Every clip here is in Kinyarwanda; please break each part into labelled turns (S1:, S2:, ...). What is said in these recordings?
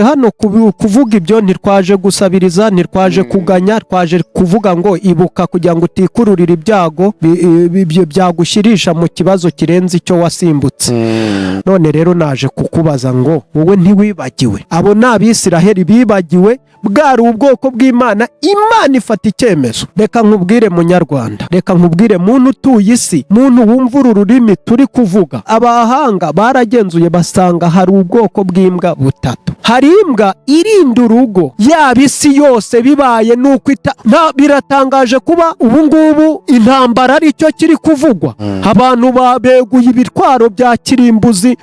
S1: Hano kuvuga ibyo, ntitwaje gusabiriza, ntitwaje kuganya, twaje kuvuga ngo ibuka kugira ngo utikururira ibyago byagushyirisha mu kibazo kirenze icyo wasimbutse. None rero naje kukubaza ngo wowe ntiwibagiwe? Abo ni Abisiraheli bibagiwe, bwari ubwoko bw'Imana, Imana ifata icyemezo. Reka nkubwire munyarwanda, reka nkubwire muntu utuye isi, muntu wumva uru rurimi turi kuvuga. Abahanga baragenzuye basanga hari ubwoko bw'imbwa butatu. Hari imbwa irinda urugo, yaba isi yose bibaye nuko ita nta. Biratangaje kuba ubu ngubu intambara ari cyo kiri kuvugwa, abantu beguye ibitwaro bya kirimbuzi,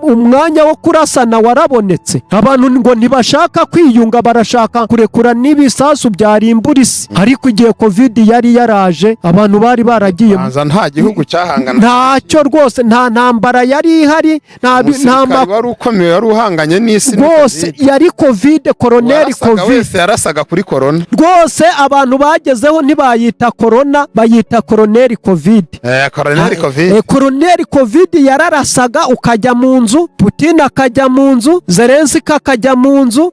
S1: umwanya wo kurasana warabonetse. Abantu ngo ntibashaka kwiyunga, barashaka kurekura n'ibisasu byarimbura isi. Ariko igihe Covid yari yaraje, abantu bari baragiye
S2: Banza nta gihugu cyahangana.
S1: Ntacyo rwose, nta ntambara yari ihari, nta
S2: Umusirikari wari ukomeye wari uhanganye n'isi ni
S1: rwose
S2: Covid.
S1: Yari Covid, koroneri.
S2: Uwarasaga
S1: Covid
S2: wese yarasaga kuri korona.
S1: Rwose abantu bagezeho ntibayita korona, bayita koroneri Covid.
S2: Koroneri Covid.
S1: Koroneri Covid yararasaga ukajya mu nzu, Putin akajya mu nzu, Zelenski akajya mu nzu,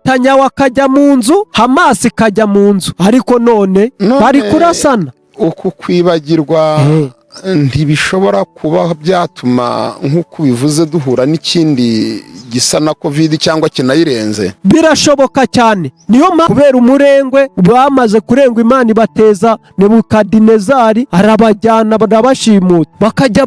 S1: Netanyahu akajya mu nzu, Hamas ikajya mu nzu, ariko none
S2: None
S1: bari kurasana.
S2: Uku kwibagirwa ntibishobora kuba byatuma, nk'uko ubivuze, duhura n'ikindi gisa na Covid cyangwa kinayirenze?
S1: Birashoboka cyane. Niyo mpamvu kubera umurengwe bamaze kurengwa, Imana ibateza Nebukadinezari, arabajyana, barabashimuta, bakajya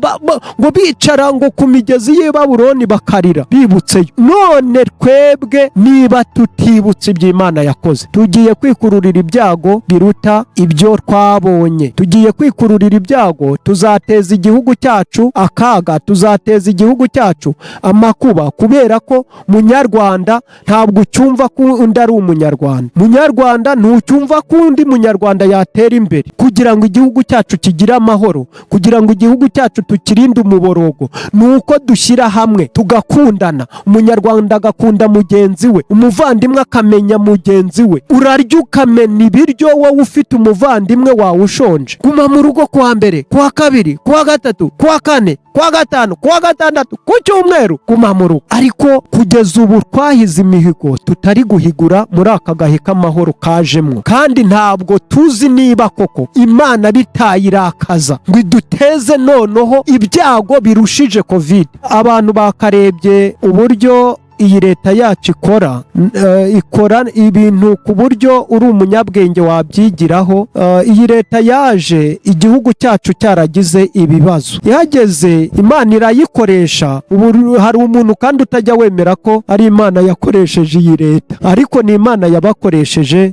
S1: ngo bicara ngo ku migezi y'i Babuloni bakarira bibutseyo. None twebwe niba tutibutse ibyo Imana yakoze, tugiye kwikururira ibyago biruta ibyo twabonye. Tugiye kwikururira ibyago, tuzateza igihugu cyacu akaga, tuzateza igihugu cyacu amakuba, kubera ko munyarwanda ntabwo ucyumva ko undi ari umunyarwanda. Munyarwanda, ntucyumva ko undi munyarwanda yatera imbere. Kugira ngo igihugu cyacu kigire amahoro, kugira ngo igihugu cyacu tukirinde umuborogo, ni uko dushyira hamwe tugakundana, umunyarwanda agakunda mugenzi we, umuvandimwe akamenya mugenzi we. Urarya ukamena ibiryo wowe ufite umuvandimwe wawe ushonje. Guma mu rugo kuwa mbere, kuwa kabiri, kuwa gatatu, kuwa kane, kuwa gatanu, kuwa gatandatu, ku cyumweru guma mu rugo. Ariko kugeza ubu twahize imihigo tutari guhigura muri aka gahe k'amahoro kajemwo, kandi ntabwo tuzi niba koko Imana bitayirakaza ngo iduteze noneho ibyago birushije Covid. Abantu bakarebye uburyo iyi leta yacu ikora, ikora ibintu ku buryo uri umunyabwenge wabyigiraho. Iyi leta yaje igihugu cyacu cyaragize ibibazo, ihageze Imana irayikoresha. Ubu hari umuntu kandi utajya wemera ko ari Imana yakoresheje iyi leta, ariko ni Imana yabakoresheje.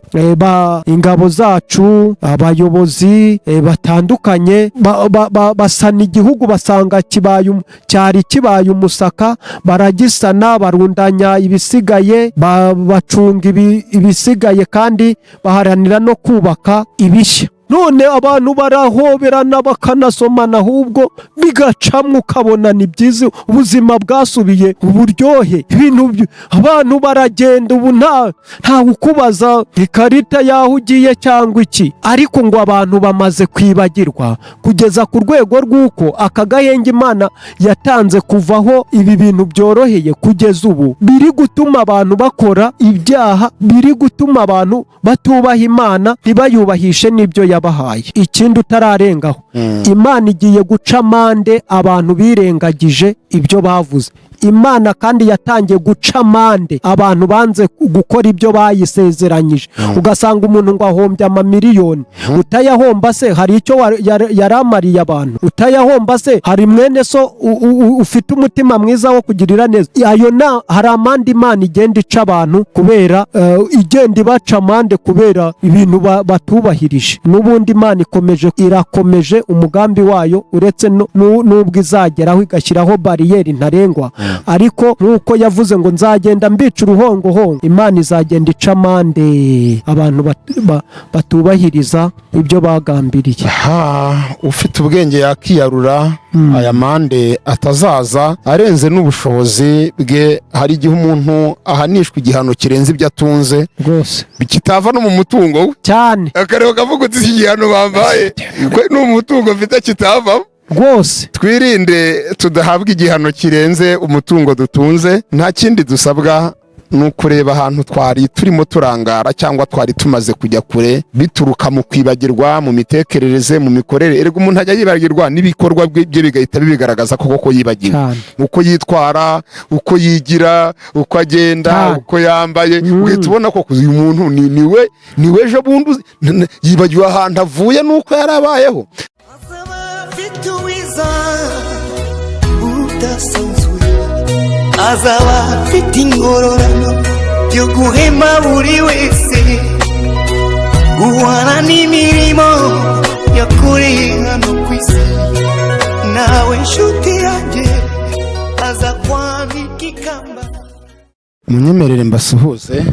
S1: Ingabo zacu, abayobozi batandukanye basana igihugu, basanga cyari kibaye umusaka, baragisana, barundanya ibisigaye, bacunga ibisigaye kandi baharanira no kubaka ibishya. None abantu barahoberana bakanasomana, ahubwo bigacamwo, ukabona ni byiza, ubuzima bwasubiye uburyohe. Ibintu abantu baragenda ubu ntawe ukubaza ikarita y'aho ugiye cyangwa iki. Ariko ngo abantu bamaze kwibagirwa kugeza ku rwego rw'uko aka gahenge Imana yatanze kuvaho ibi bintu byoroheye kugeza ubu biri gutuma abantu bakora ibyaha, biri gutuma abantu batubaha Imana, ntibayubahishe n'ibyo yabahaye. Ikindi utararengaho, Imana igiye guca amande abantu birengagije ibyo bavuze. Imana kandi yatangiye guca amande abantu banze gukora ibyo bayisezeranyije, ugasanga umuntu ngo ahombye amamiliyoni. Utayahomba se hari icyo yari amariye abantu? Utayahomba se hari mwene so ufite umutima mwiza wo kugirira neza? Ayo na hari amande Imana igenda ica abantu kubera igenda ibaca amande kubera ibintu batubahirije. N'ubundi Imana ikomeje, irakomeje umugambi wayo, uretse n'ubwo izageraho igashyiraho bariyeri ntarengwa. Ariko nk'uko yavuze ngo nzagenda mbica uruhongohongo, Imana izagenda ica amande abantu batubahiriza ibyo bagambiriye.
S2: Ha, ufite ubwenge yakiyarura aya mande atazaza arenze n'ubushobozi bwe. Hari igihe umuntu ahanishwa igihano kirenze ibyo atunze, kitava no mu mutungo we.
S1: Cyane.
S2: Akareba akavuga uti: "Iki gihano bambaye ko ni umutungo mfite kitavamo."
S1: Rwose.
S2: Twirinde tudahabwa igihano kirenze umutungo dutunze. Nta kindi dusabwa, ni ukureba ahantu twari turimo turangara cyangwa twari tumaze kujya kure, bituruka mu kwibagirwa, mu mitekerereze, mu mikorere. Erega umuntu ajya yibagirwa n'ibikorwa bye bigahita bibigaragaza ko koko yibagiwe. Uko yitwara, uko yigira, uko agenda, uko yambaye, ugahita ubona ko uyu muntu ni we ejo bundi yibagiwe ahantu avuye n'uko yari abayeho.
S3: Azaba afite ubwiza budasanzwe, azaba afite ingororano yo guhema buri wese guhana n'imirimo yakoreye hano ku isi. Nawe nshuti yanjye, aza kwambika ikamba.
S2: Munyemerere mbasuhuze,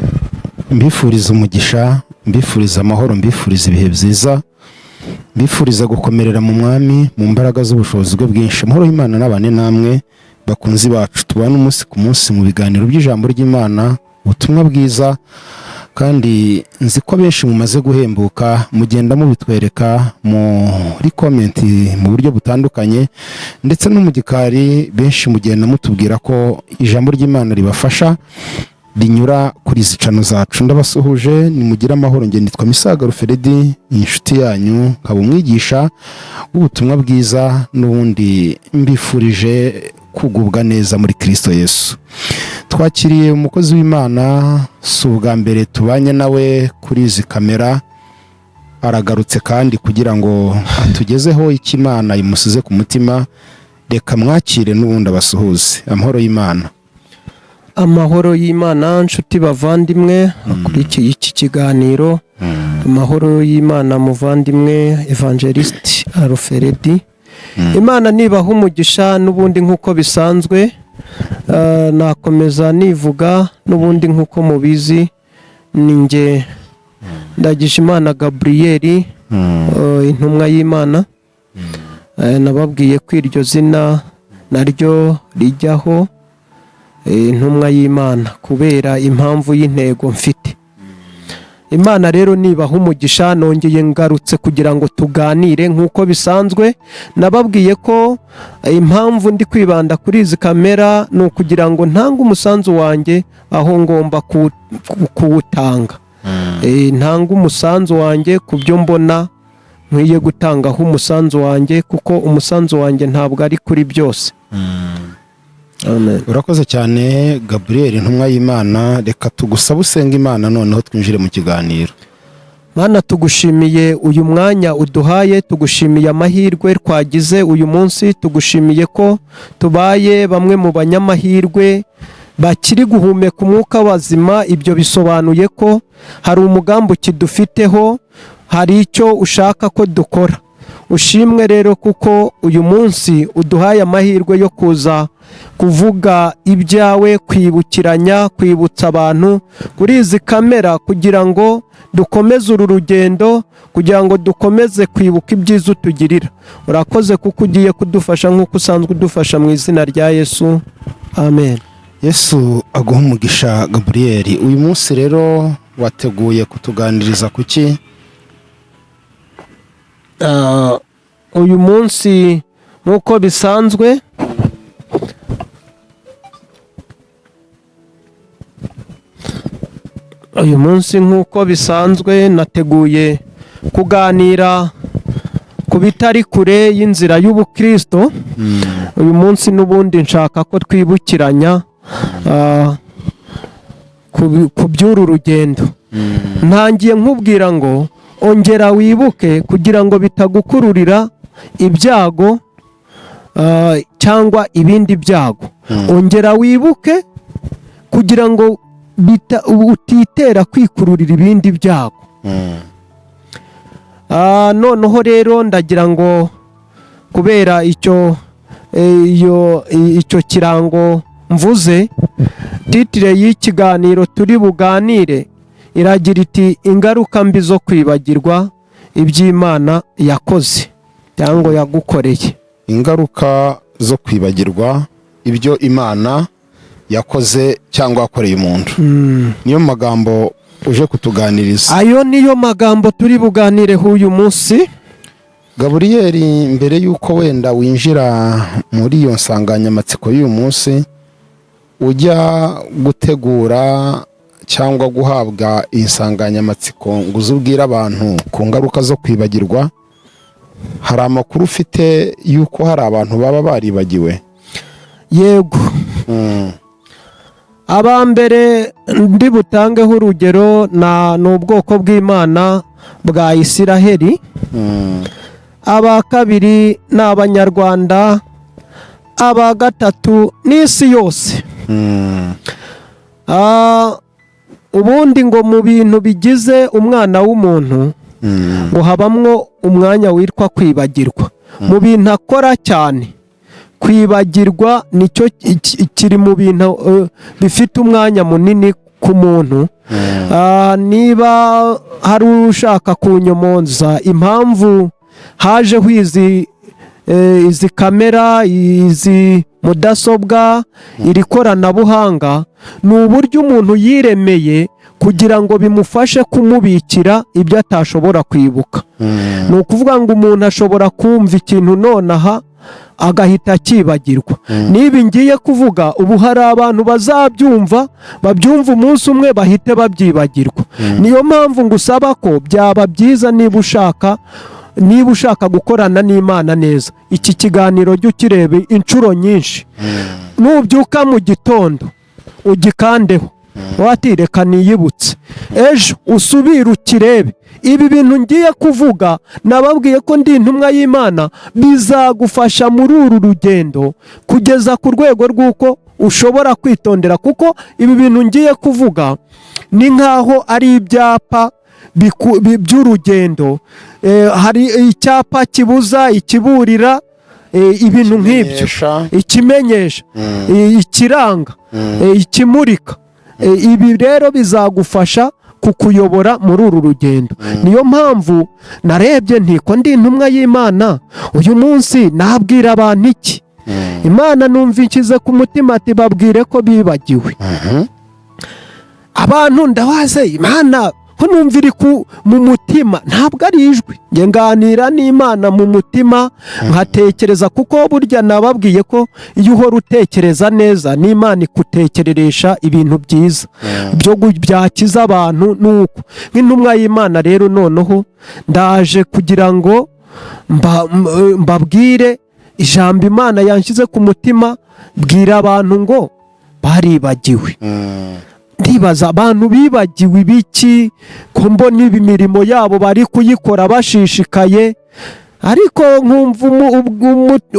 S2: mbifuriza umugisha, mbifuriza amahoro, mbifuriza ibihe byiza, mbifuriza gukomerera mu Mwami, mu mbaraga z'ubushobozi bwe bwinshi. Amahoro y'Imana n'abane namwe, bakunzi bacu tubana umunsi ku munsi mu biganiro by'ijambo ry'Imana, ubutumwa bwiza. Kandi nzi ko benshi mumaze guhembuka, mugenda mubitwereka muri comment mu buryo butandukanye, ndetse no mu gikari benshi mugenda mutubwira ko ijambo ry'Imana ribafasha, rinyura kuri izi channel zacu. Ndabasuhuje, nimugire amahoro. Nge nitwa Misago Ruferedi, inshuti yanyu, nkaba umwigisha w'ubutumwa bwiza. N'ubundi mbifurije kugubwa neza muri Kristo Yesu. Twakiriye umukozi w'Imana, si ubwa mbere tubanye nawe kuri izi kamera, aragarutse kandi kugira ngo atugezeho icyo Imana imusize ku mutima. Reka mwakire n'ubundi abasuhuze. Amahoro y'Imana.
S1: Amahoro y'Imana, nshuti bavandimwe akurikiye iki kiganiro. Amahoro y'Imana, muvandimwe Evangelist Aruferedi. Imana nibaha umugisha. N'ubundi nk'uko bisanzwe, nakomeza nivuga n'ubundi nk'uko mubizi, ni nge Ndagijimana Gaburiyeri, intumwa y'Imana. Nababwiye ko iryo zina naryo rijyaho, intumwa y'Imana, kubera impamvu y'intego mfite. Imana rero nibaha umugisha. Nongeye ngarutse kugira ngo tuganire nk'uko bisanzwe. Nababwiye ko impamvu ndi kwibanda kuri izi kamera ni ukugira ngo ntange umusanzu wanjye aho ngomba kuwutanga. Ntange umusanzu wanjye ku byo mbona nkwiye gutangaho umusanzu wanjye, kuko umusanzu wanjye ntabwo ari kuri byose. Amen.
S2: Urakoze cyane, Gaburiyeri intumwa y'Imana. Reka tugusabe usenga Imana, noneho twinjire mu kiganiro.
S1: Mana, tugushimiye uyu mwanya uduhaye, tugushimiye amahirwe twagize uyu munsi, tugushimiye ko tubaye bamwe mu banyamahirwe bakiri guhumeka umwuka bazima. Ibyo bisobanuye ko hari umugambi ukidufiteho, hari icyo ushaka ko dukora. Ushimwe rero kuko uyu munsi uduhaye amahirwe yo kuza kuvuga ibyawe, kwibukiranya, kwibutsa abantu kuri izi kamera, kugira ngo dukomeze uru rugendo, kugira ngo dukomeze kwibuka ibyiza utugirira. Urakoze kuko ugiye kudufasha nk'uko usanzwe udufasha. Mu izina rya Yesu, amen.
S2: Yesu aguha umugisha, Gaburiyeri. Uyu munsi rero wateguye kutuganiriza kuki?
S1: Uyu munsi nk'uko bisanzwe, nateguye kuganira ku bitari kure y'inzira y'ubukristo. Uyu munsi n'ubundi nshaka ko twibukiranya ku by'uru rugendo. Ntangiye nkubwira ngo ongera wibuke kugira ngo bitagukururira ibyago, cyangwa ibindi byago. Ongera wibuke kugira ngo utitera kwikururira ibindi byago. Noneho rero ndagira ngo kubera icyo iyo icyo kirango mvuze, titre y'ikiganiro turi buganire iragira iti: "Ingaruka mbi zo kwibagirwa iby'Imana yakoze cyangwa yagukoreye."
S2: Ingaruka zo kwibagirwa ibyo Imana yakoze cyangwa yakoreye umuntu, niyo magambo uje kutuganiriza.
S1: Ayo niyo magambo turi buganireho uyu munsi.
S2: Gaburiyeri, mbere y'uko wenda winjira muri iyo nsanganyamatsiko y'uyu munsi, ujya gutegura cyangwa guhabwa iyi nsanganyamatsiko ngo uze ubwire abantu ku ngaruka zo kwibagirwa, hari amakuru ufite y'uko hari abantu baba baribagiwe?
S1: Yego. Aba mbere ndi butangeho urugero ni ubwoko bw'Imana bwa Isiraheli. Aba kabiri ni Abanyarwanda, aba gatatu n'isi yose. Ubundi ngo mu bintu bigize umwana w'umuntu ngo habamwo umwanya witwa kwibagirwa. Mu bintu akora cyane, kwibagirwa nicyo kiri mu bintu bifite umwanya munini ku muntu. Niba hari ushaka kunyomoza impamvu hajeho izi kamera, izi mudasobwa, iri koranabuhanga, ni uburyo umuntu yiremeye kugira ngo bimufashe kumubikira ibyo atashobora kwibuka. Ni ukuvuga ngo umuntu ashobora kumva ikintu nonaha agahita akibagirwa. Niba ngiye kuvuga ubu, hari abantu bazabyumva, babyumva umunsi umwe bahite babyibagirwa. Niyo mpamvu ngusaba ko byaba byiza niba ushaka gukorana n'Imana neza, iki kiganiro jya ukireba inshuro nyinshi. Nubyuka mu gitondo ugikandeho, wati: "Reka niyibutse." Ejo usubire ukirebe. Ibi bintu ngiye kuvuga, nababwiye ko ndi intumwa y'Imana, bizagufasha muri uru rugendo kugeza ku rwego rw'uko ushobora kwitondera, kuko ibi bintu ngiye kuvuga ni nk'aho ari ibyapa by'urugendo. Hari icyapa kibuza, ikiburira, ibintu nk'ibyo.
S2: Ikimenyesha.
S1: Ikimenyesha, ikiranga, ikimurika. Ibi rero bizagufasha kukuyobora muri uru rugendo. Niyo mpamvu narebye nti ko ndi intumwa y'Imana, uyu munsi nabwira abantu iki? Imana numva inshyize ku mutima ati: "Babwire ko bibagiwe." Abantu ndabaze, Imana ko numva iri mu mutima, ntabwo ari ijwi. Njye nganira n'Imana mu mutima, nkatekereza, kuko burya nababwiye ko iyo uhora utekereza neza, n'Imana ikutekereresha ibintu byiza byo byakiza abantu. Nuko nk'intumwa y'Imana rero, noneho ndaje kugira ngo mbabwire ijambo Imana yanshyize ku mutima: bwira abantu ngo baribagiwe. Ndibaza, abantu bibagiwe ibiki, ko mbona imirimo yabo bari kuyikora bashishikaye, ariko nkumva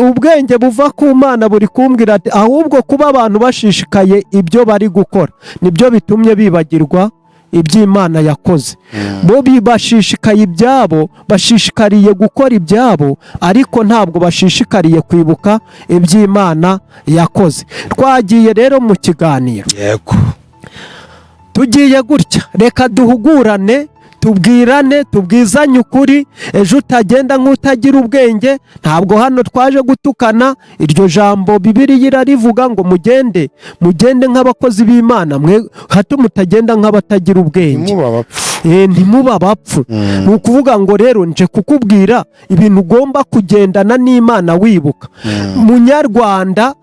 S1: ubwenge buva ku Mana buri kumbwira ati: "Ahubwo kuba abantu bashishikaye ibyo bari gukora nibyo bitumye bibagirwa iby'Imana yakoze." Bo bashishikaye ibyabo, bashishikariye gukora ibyabo, ariko ntabwo bashishikariye kwibuka iby'Imana yakoze. Twagiye rero mu kiganiro.
S2: Yego.
S1: Tugiye gutya, reka duhugurane, tubwirane, tubwizanye ukuri, ejo utagenda nk'utagira ubwenge. Ntabwo hano twaje gutukana. Iryo jambo Bibiliya irarivuga ngo mugende, mugende nk'abakozi b'Imana, mwe hato mutagenda nk'abatagira ubwenge.
S2: Ntimuba abapfu.
S1: Ntimuba abapfu. Ni ukuvuga ngo rero nje kukubwira ibintu ugomba kugendana n'Imana wibuka. Munyarwanda,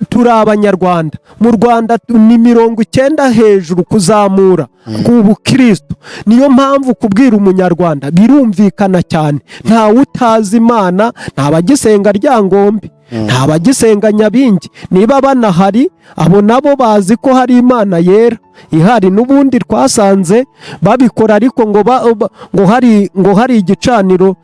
S1: turi Abanyarwanda mu Rwanda, ni 90 hejuru kuzamura ku bukristo. Niyo mpamvu kubwira Umunyarwanda birumvikana cyane. Ntawe utazi Imana, nta bagisenga Ryangombe, nta bagisenga Nyabingi. Niba banahari, abo nabo bazi ko hari Imana yera ihari. N'ubundi twasanze babikora, ariko ngo hari igicaniro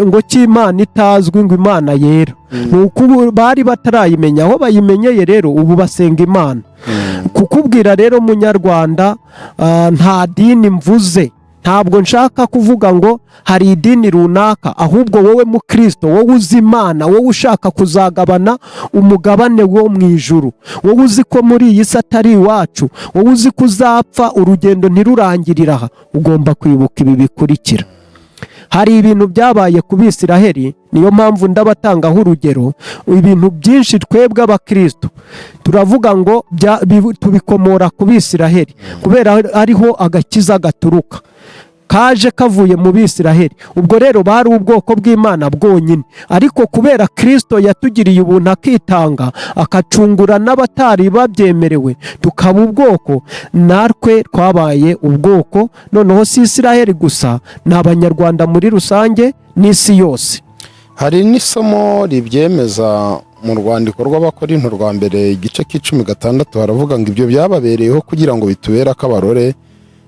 S1: ngo cy'Imana itazwi, ngo Imana yera. Ni uko ubu bari batarayimenya. Aho bayimenyeye rero, ubu basenga Imana. Kukubwira rero Munyarwanda, nta dini mvuze, ntabwo nshaka kuvuga ngo hari idini runaka, ahubwo wowe mukristo, wowe uzi Imana, wowe ushaka kuzagabana umugabane wo mu ijuru, wowe uzi ko muri iyi si atari iwacu, wowe uzi ko uzapfa urugendo ntirurangirire aha, ugomba kwibuka ibi bikurikira. Hari ibintu byabaye ku Bisiraheli, niyo mpamvu ndabatangaho urugero. Ibintu byinshi twebwe abakristo turavuga ngo tubikomora ku Bisiraheli, kubera ariho agakiza gaturuka. Kaje kavuye mu Bisiraheli. Ubwo rero bari ubwoko bw'Imana bwonyine, ariko kubera Kirisito yatugiriye ubuntu, akitanga, akacungura n'abatari babyemerewe, tukaba ubwoko, natwe twabaye ubwoko. Noneho si Isiraheli gusa, ni Abanyarwanda muri rusange n'isi yose.
S2: Hari n'isomo ribyemeza mu rwandiko rw'Abakorinto rwa mbere, igice k'icumi gatandatu. Haravuga ngo ibyo byababereyeho kugira ngo bitubere akabarore,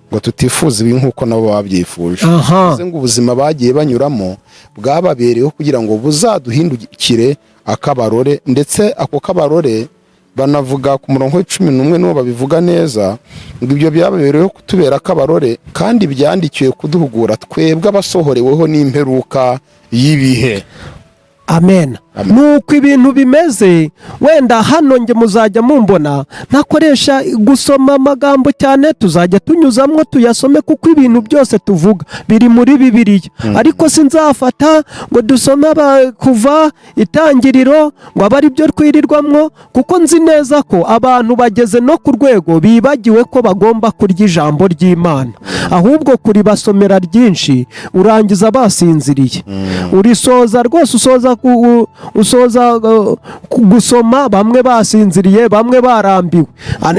S2: ngo tutifuza ibi nk'uko nabo babyifuje. Bivuze ngo ubuzima bagiye banyuramo bwababereyeho kugira ngo buzaduhindukire akabarore. Ndetse ako kabarore banavuga ku murongo w'11, niwo babivuga neza, ngo ibyo byababereyeho kutubera akabarore, kandi byandikiwe kuduhugura twebwe abasohoreweho n'imperuka y'ibihe.
S1: Amen.
S2: Amen.
S1: Nuko ibintu bimeze. Wenda hano nge muzajya mumbona ntakoresha gusoma amagambo cyane, tuzajya tunyuzamwo tuyasome, kuko ibintu byose tuvuga biri muri Bibiliya. Ariko sinzafata ngo dusome kuva Itangiriro ngo abe ari byo twirirwamwo, kuko nzi neza ko abantu bageze no ku rwego bibagiwe ko bagomba kurya ijambo ry'Imana. Ahubwo kuribasomera ryinshi, urangiza basinziriye. Urisoza rwose, usoza gusoma bamwe basinziriye, bamwe barambiwe.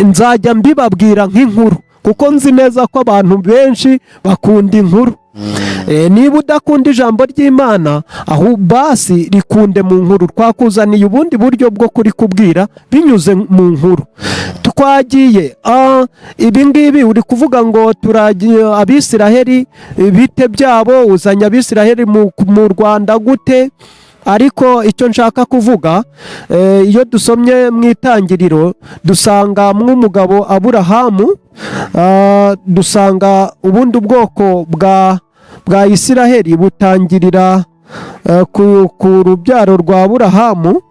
S1: Nzajya mbibabwira nk'inkuru, kuko nzi neza ko abantu benshi bakunda inkuru. Niba udakunda ijambo ry'Imana, aho basi rikunde mu nkuru. Twakuzaniye ubundi buryo bwo kurikubwira binyuze mu nkuru. Twagiye, ibi ngibi uri kuvuga ngo turagiye Abisiraheli, bite byabo? Uzanye Abisiraheli mu Rwanda gute? Ariko icyo nshaka kuvuga, iyo dusomye mu Itangiriro dusanga mw'umugabo Aburahamu, dusanga ubundi ubwoko bwa Isiraheli butangirira ku rubyaro rwa Aburahamu.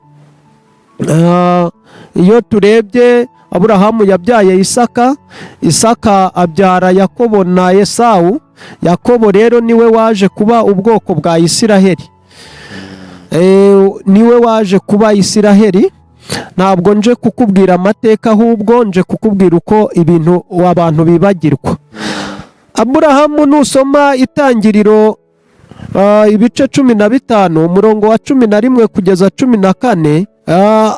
S1: Iyo turebye, Aburahamu yabyaye Isaka, Isaka abyara Yakobo na Esawu. Yakobo rero niwe waje kuba ubwoko bwa Isiraheli, niwe waje kuba Isiraheli. Ntabwo nje kukubwira amateka, ahubwo nje kukubwira uko ibintu abantu bibagirwa. Aburahamu, nusoma Itangiriro ibice 15, umurongo wa 11 kugeza 14,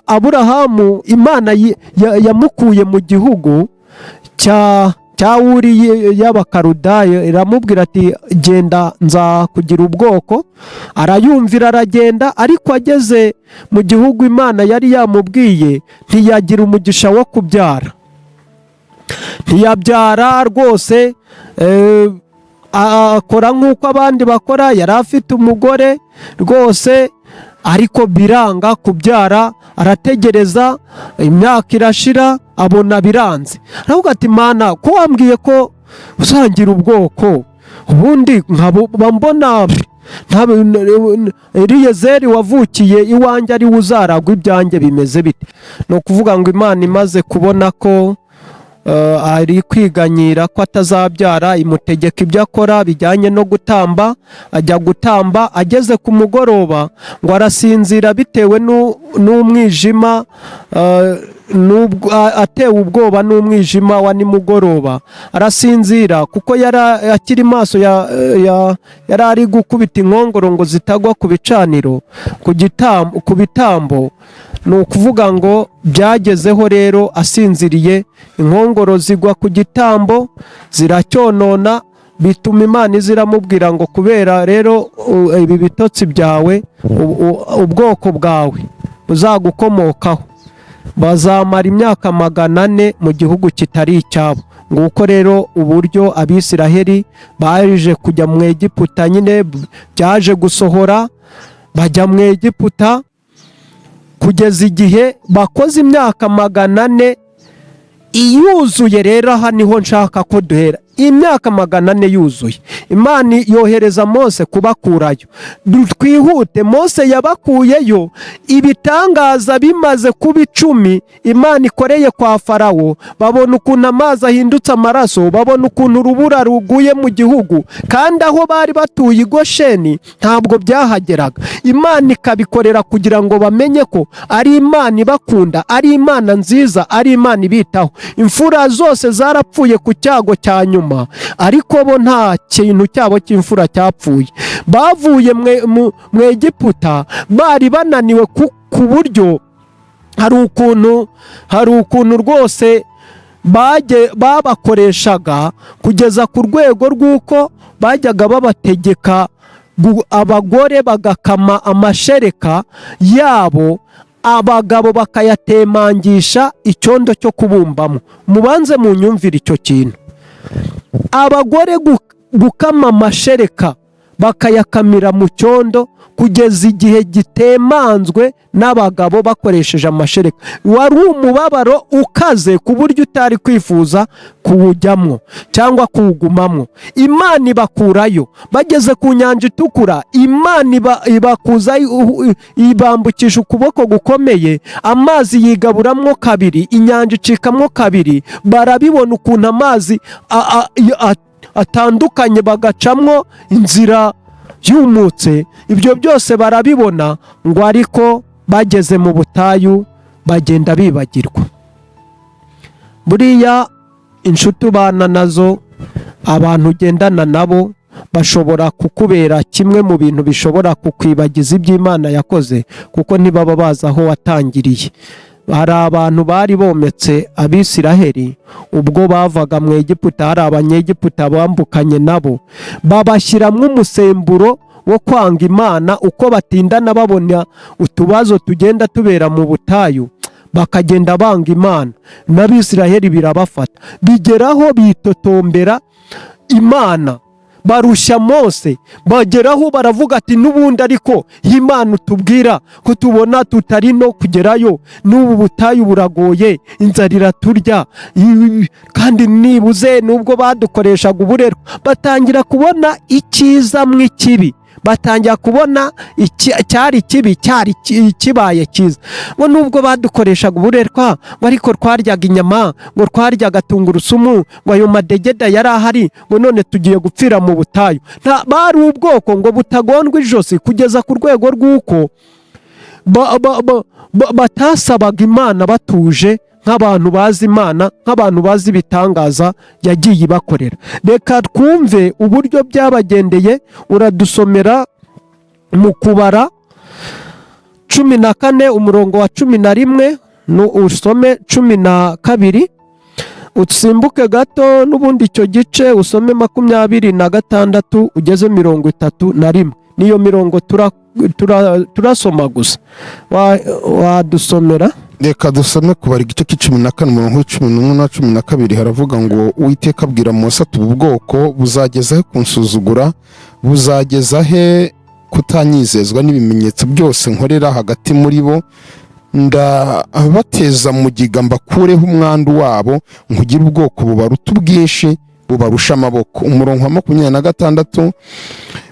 S1: Aburahamu Imana yamukuye mu gihugu cya Uri y'Abakarudayo, iramubwira ati: "Genda, nzakugira ubwoko." Arayumvira, aragenda, ariko ageze mu gihugu Imana yari yamubwiye ntiyagira umugisha wo kubyara, ntiyabyara rwose. Akora nk'uko abandi bakora, yari afite umugore rwose, ariko biranga kubyara. Arategereza, imyaka irashira, abona biranze, aravuga ati: "Mana, ko wambwiye ko uzangira ubwoko, ubundi nkaba mbona Eliyezeri wavukiye iwanjye ari we uzaragwa ibyanjye, bimeze bite?" Ni ukuvuga ngo Imana imaze kubona ko ari kwiganyira ko atazabyara, imutegeka ibyo akora bijyanye no gutamba. Ajya gutamba, ageze ku mugoroba ngo arasinzira bitewe n'umwijima, atewe ubwoba n'umwijima wa nimugoroba, arasinzira kuko yari akiri maso, yari ari gukubita inkongoro ngo zitagwa ku bicaniro, ku bitambo. Ni ukuvuga ngo byagezeho rero asinziriye, inkongoro zigwa ku gitambo ziracyonona, bituma Imana iza iramubwira ngo: "Kubera rero ibi bitotsi byawe, ubwoko bwawe buzagukomokaho bazamara imyaka 400 mu gihugu kitari icyabo." Nguko rero uburyo Abisiraheli baje kujya mu Egiputa. Nyine byaje gusohora, bajya mu Egiputa kugeza igihe bakoze imyaka 400 iyuzuye. Rero aha niho nshaka ko duhera. Imyaka 400 yuzuye, Imana yohereza Mose kubakurayo. Twihute, Mose yabakuyeyo ibitangaza bimaze kuba 10 Imana ikoreye kwa Farawo. Babona ukuntu amazi ahindutse amaraso, babona ukuntu urubura ruguye mu gihugu, kandi aho bari batuye i Gosheni ntabwo byahageraga. Imana ikabikorera kugira ngo bamenye ko ari Imana ibakunda, ari Imana nziza, ari Imana ibitaho. Imfura zose zarapfuye ku cyago cya nyuma. kuma, ariko bo nta kintu cyabo cy'imfura cyapfuye. Bavuye mu Egiputa bari bananiwe ku buryo hari ukuntu rwose babakoreshaga kugeza ku rwego rw'uko bajyaga babategeka abagore bagakama amashereka yabo, abagabo bakayatemangisha icyondo cyo kubumbamo. Mubanze munyumvire icyo kintu. Abagore gukama amashereka, bakayakamira mu cyondo kugeza igihe gitemanzwe n'abagabo bakoresheje amashereka, wari umubabaro ukaze ku buryo utari kwifuza kuwujyamwo cyangwa kuwugumamwo. Imana ibakurayo. Bageze ku Nyanja Itukura, Imana ibakuzayo, ibambukisha ukuboko gukomeye, amazi yigaburamwo kabiri, inyanja icikamwo kabiri. Barabibona ukuntu amazi atandukanye, bagacamwo inzira yumutse. Ibyo byose barabibona ngo, ariko bageze mu butayu bagenda bibagirwa. Buriya inshuti ubana nazo, abantu ugendana nabo, bashobora kukubera kimwe mu bintu bishobora kukwibagiza iby'Imana yakoze, kuko ntibaba bazi aho watangiriye. Hari abantu bari bometse Abisiraheli ubwo bavaga mu Egiputa. Hari Abanyegiputa bambukanye nabo, babashyiramo umusemburo wo kwanga Imana. Uko batindana babona utubazo tugenda tubera mu butayu, bakagenda banga Imana. N'Abisiraheli birabafata, bigeraho bitotombera Imana, barushya Mose. Bageraho baravuga ati: "N'ubundi ariko Imana utubwira ko tubona tutari no kugerayo? N'ubu butayu buragoye, inzara iraturya, kandi nibuze nubwo badukoreshaga uburerwa." Batangira kubona icyiza mu ikibi, batangira kubona cyari kibi cyari kibaye cyiza. Ngo nubwo badukoreshaga uburerwa, ngo ariko twaryaga inyama, ngo twaryaga tungurusumu, ngo ayo madegeda yari ahari, ngo none tugiye gupfira mu butayu. Bari ubwoko ngo butagondwa ijosi, kugeza ku rwego rw'uko batasabaga Imana batuje nk'abantu bazi Imana, nk'abantu bazi ibitangaza yagiye ibakorera. Reka twumve uburyo byabagendeye. Uradusomera mu Kubara 14, umurongo wa 11, usome 12, usimbuke gato n'ubundi icyo gice, usome 26 ugeze 31. Niyo mirongo turasoma gusa. Wadusomera?
S2: Reka dusome Kubara igice cy'icumi na kane, umurongo w'icumi n'umwe na 12. Haravuga ngo: "Uwiteka abwira Mose ati: 'Ubu bwoko buzageza he kunsuzugura? Buzageza he kutanyizezwa n'ibimenyetso byose nkorera hagati muri bo? Ndabateza mugiga, mbakureho umwandu wabo, nkugire ubwoko bubaruta ubwinshi, bubarusha amaboko.'" Umurongo wa 26: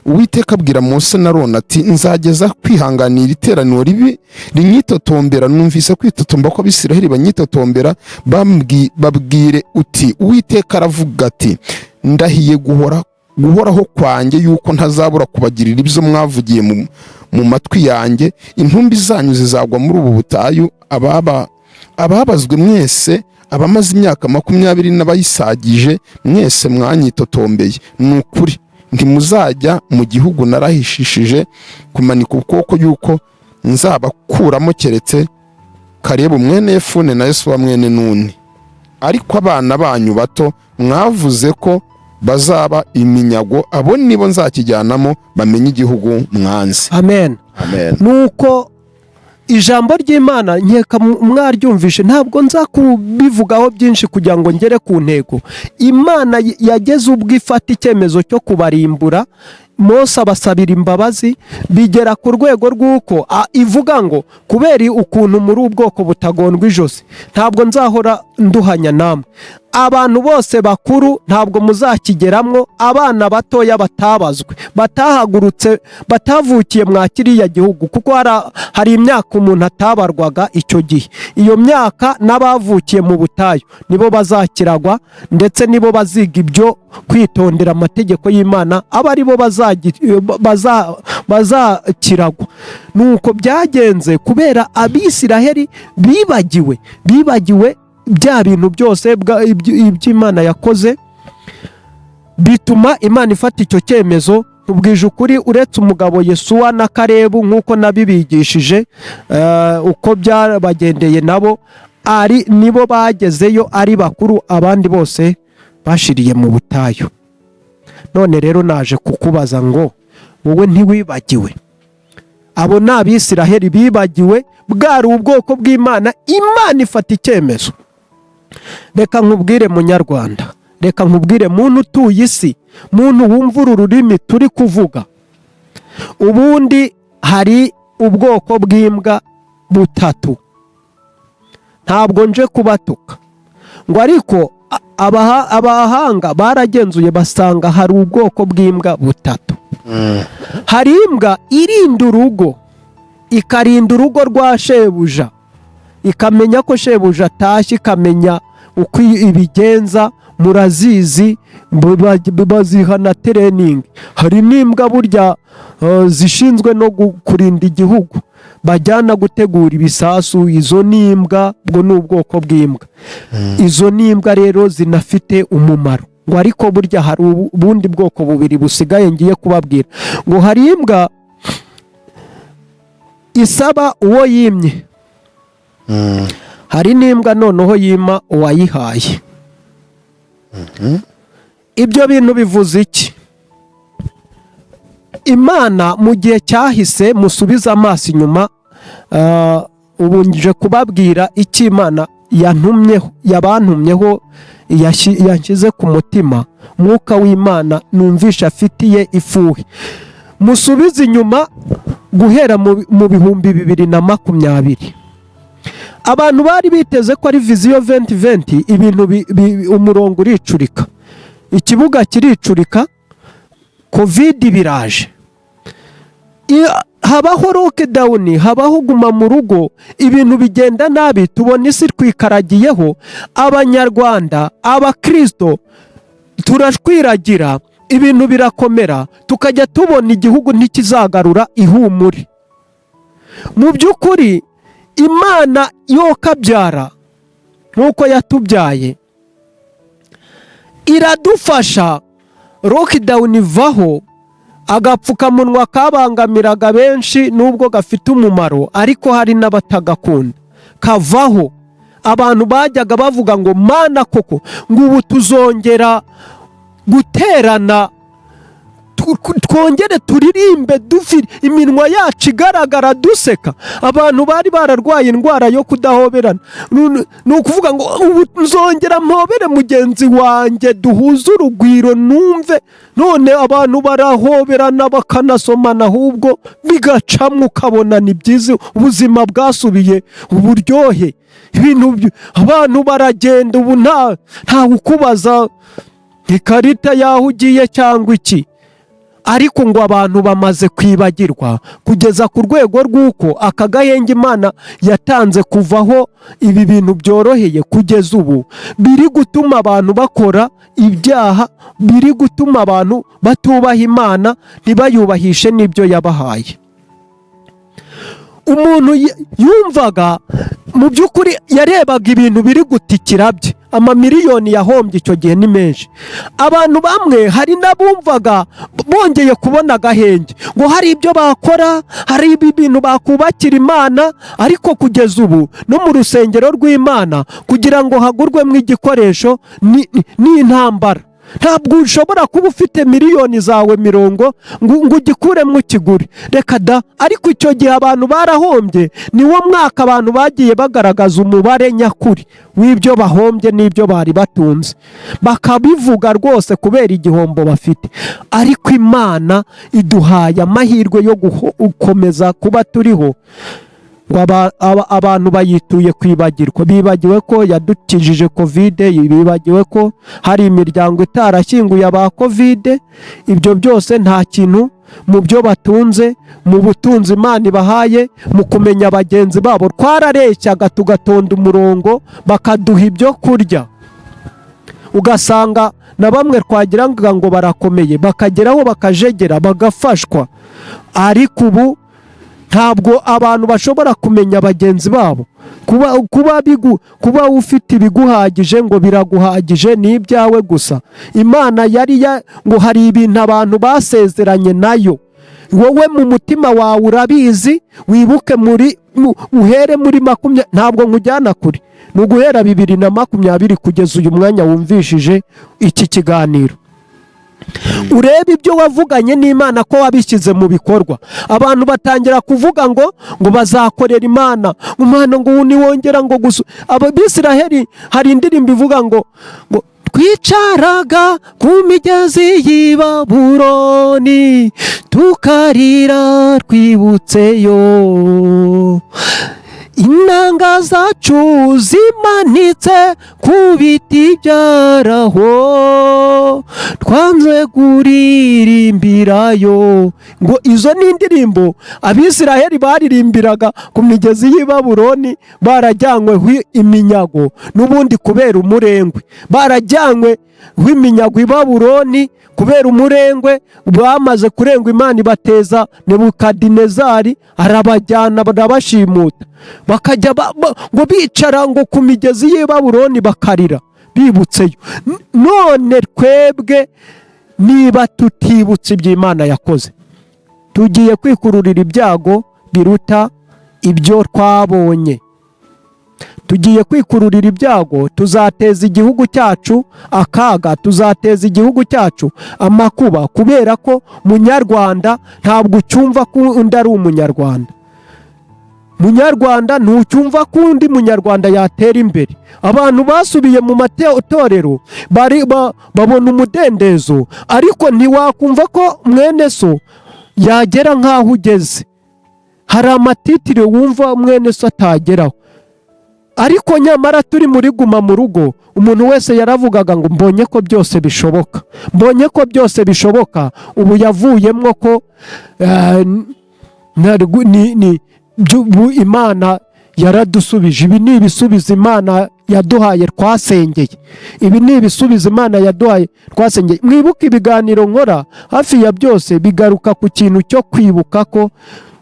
S2: "Uwiteka abwira Mose na Aroni ati: 'Nzageza kwihanganira iteraniro ribi rinyitotombera? Numvise kwitotomba ko Abisiraheli banyitotombera. Babwire uti: Uwiteka aravuga ati: Ndahiye guhora guhoraho kwanjye yuko ntazabura kubagirira ibyo mwavugiye mu matwi yanjye. Intumbi zanyu zizagwa muri ubu butayu, ababazwe mwese, abamaze imyaka 20 n'abayisagije, mwese mwanyitotombeye. Ni ukuri ntimuzajya mu gihugu narahishishije kumanika ukuboko yuko nzabakuramo, keretse Karebu mwene Yefune na Yosuwa mwene Nuni. Ariko abana banyu bato mwavuze ko bazaba iminyago, abo nibo nzakijyanamo, bamenye igihugu mwanze.'"
S1: Amen.
S2: Amen.
S1: Nuko ijambo ry'Imana nkeka mwaryumvishe, ntabwo nza kubivugaho byinshi kugira ngo ngere ku ntego. Imana yageze ubwo ifata icyemezo cyo kubarimbura. Mose abasabira imbabazi, bigera ku rwego rw'uko ivuga ngo: "Kubera ukuntu muri ubwoko butagondwa ijosi, ntabwo nzahora nduhanya namwe. Abantu bose bakuru ntabwo muzakigeramwo. Abana batoya batabazwe, batahagurutse, batavukiye mwa kiriya gihugu," kuko hari imyaka umuntu atabarwaga icyo gihe, iyo myaka n'abavukiye mu butayu nibo bazakiragwa, ndetse nibo baziga ibyo kwitondera amategeko y'Imana, aba aribo bazakiragwa. Nuko byagenze kubera Abisiraheli bibagiwe bya bintu byose iby'Imana yakoze. Bituma Imana ifata icyo cyemezo. Tubwije ukuri, uretse umugabo Yesuwa na Karebu, nk'uko nabibigishije uko byabagendeye, nabo ari nibo bagezeyo ari bakuru, abandi bose bashiriye mu butayu. None rero naje kukubaza ngo: wowe ntiwibagiwe? Abo ni Abisiraheli bibagiwe, bwari ubwoko bw'Imana, Imana ifata icyemezo. Reka nkubwire munyarwanda, reka nkubwire muntu utuye isi, muntu wumva uru rurimi turi kuvuga. Ubundi hari ubwoko bw'imbwa butatu. Ntabwo nje kubatuka ngo, ariko abahanga baragenzuye basanga hari ubwoko bw'imbwa butatu. Hari imbwa irinda urugo, ikarinda urugo rwa shebuja, ikamenya ko shebuja atashye, ikamenya uko ibigenza. Murazizi, baziha na training. Hari n'imbwa burya zishinzwe no kurinda igihugu, bajyana gutegura ibisasu. Izo ni imbwa, ubwo ni ubwoko bw'imbwa. Izo ni imbwa rero zinafite umumaro. Ngo ariko burya hari ubundi bwoko bubiri busigaye ngiye kubabwira. Ngo hari imbwa isaba uwo yimye, hari n'imbwa noneho yima uwayihaye. Ibyo bintu bivuze iki? Imana mu gihe cyahise, musubize amaso inyuma, ubu nje kubabwira icyo Imana yantumyeho, yabantumyeho, yanshyize ku mutima, Mwuka w'Imana numvisha afitiye ifuhe. Musubize inyuma guhera mu 2020, abantu bari biteze ko ari Vision 2020. Ibintu umurongo uricurika, ikibuga kiricurika, COVID biraje. Habaho lockdown, habaho guma mu rugo, ibintu bigenda nabi, tubona isi twikaragiyeho. Abanyarwanda, Abakirisito turashwiragira, ibintu birakomera, tukajya tubona igihugu ntikizagarura ihumure. Mu by'ukuri Imana yokabyara nk'uko yatubyaye iradufasha, lockdown ivaho, agapfukamunwa kabangamiraga benshi nubwo gafite umumaro ariko hari n'abatagakunda kavaho. Abantu bajyaga bavuga ngo: "Mana koko, ngo ubu tuzongera guterana, twongere turirimbe dufite iminwa yacu igaragara, duseka?" Abantu bari bararwaye indwara yo kudahoberana, ni ukuvuga ngo: "Ubu nzongera mpobere mugenzi wanjye, duhuze urugwiro, numve none abantu barahoberana bakanasomana, ahubwo bigacamwo, ukabona ni byiza, ubuzima bwasubiye uburyohe." Ibintu abantu baragenda, ubu ntawe ukubaza ikarita y'aho ugiye cyangwa iki. Ariko ngo abantu bamaze kwibagirwa kugeza ku rwego rw'uko aka gahenge Imana yatanze kuvaho ibi bintu byoroheye kugeza ubu biri gutuma abantu bakora ibyaha, biri gutuma abantu batubaha Imana, ntibayubahishe n'ibyo yabahaye. Umuntu yumvaga mu by'ukuri yarebaga ibintu biri gutikira bye, amamiliyoni yahombye icyo gihe ni menshi. Abantu bamwe, hari n'abumvaga bongeye kubona agahenge, ngo hari ibyo bakora, hari ibi bintu bakubakira Imana. Ariko kugeza ubu no mu rusengero rw'Imana kugira ngo hagurwemo igikoresho ni intambara. Ntabwo ushobora kuba ufite miliyoni zawe mirongo ngo ugikuremo ukigure, reka da. Ariko icyo gihe abantu barahombye. Niwo mwaka abantu bagiye bagaragaza umubare nyakuri w'ibyo bahombye n'ibyo bari batunze, bakabivuga rwose kubera igihombo bafite. Ariko Imana iduhaye amahirwe yo gukomeza kuba turiho. Ngo abantu bayituye kwibagirwa, bibagiwe ko yadukijije COVID, bibagiwe ko hari imiryango itarashyinguye aba COVID. Ibyo byose nta kintu mu byo batunze, mu butunzi Imana ibahaye, mu kumenya bagenzi babo. Twarareshyaga, tugatonda umurongo, bakaduha ibyo kurya, ugasanga na bamwe twagira ngo barakomeye bakageraho bakajegera, bagafashwa. Ariko ubu Ntabwo abantu bashobora kumenya bagenzi babo. Kuba ufite ibiguhagije ngo biraguhagije, ni ibyawe gusa. Imana yari ya ngo hari ibintu abantu basezeranye nayo. Wowe mu mutima wawe urabizi. Wibuke muri uhere muri makumyabiri, ntabwo nkujyana kure, ni uguhera 2020 kugeza uyu mwanya wumvishije iki kiganiro, urebe ibyo wavuganye n'Imana ko wabishyize mu bikorwa. Abantu batangira kuvuga ngo bazakorera Imana, Imana ngo niwongera ngo gusa Abisiraheli. Hari indirimbo ivuga ngo twicaraga ku migezi y'i Babuloni, tukarira twibutseyo, inanga zacu zimanitse ku biti byaraho, twanze kuririmbirayo. Ngo izo ni indirimbo Abisiraheli baririmbiraga ku migezi y'i Babuloni, barajyanywe iminyago n'ubundi kubera umurengwe, barajyanywe w'iminyago i Babuloni kubera umurengwe. Bamaze kurengwa, Imana ibateza Nebukadinezari, arabajyana, barabashimuta, bakajya ngo bicara ngo ku migezi y'i Babuloni, bakarira bibutseyo. None twebwe niba tutibutse ibyo Imana yakoze, tugiye kwikururira ibyago biruta ibyo twabonye. Tugiye kwikururira ibyago, tuzateza igihugu cyacu akaga, tuzateza igihugu cyacu amakuba, kubera ko Munyarwanda, ntabwo ucyumva ko undi ari Umunyarwanda. Munyarwanda, ntucyumva ko undi Munyarwanda yatera imbere. Abantu basubiye mu matorero, babona umudendezo, ariko ntiwakumva ko mwene so yagera nk'aho ugeze. Hari amatitire wumva mwene so atageraho. Ariko nyamara turi muri guma mu rugo, umuntu wese yaravugaga ngo mbonye ko byose bishoboka, mbonye ko byose bishoboka. Ubu yavuyemo ko ni Imana yaradusubije. Ibi ni ibisubizo Imana yaduhaye twasengeye. Ibi ni ibisubizo Imana yaduhaye twasengeye. Mwibuke ibiganiro nkora hafi ya byose bigaruka ku kintu cyo kwibuka ko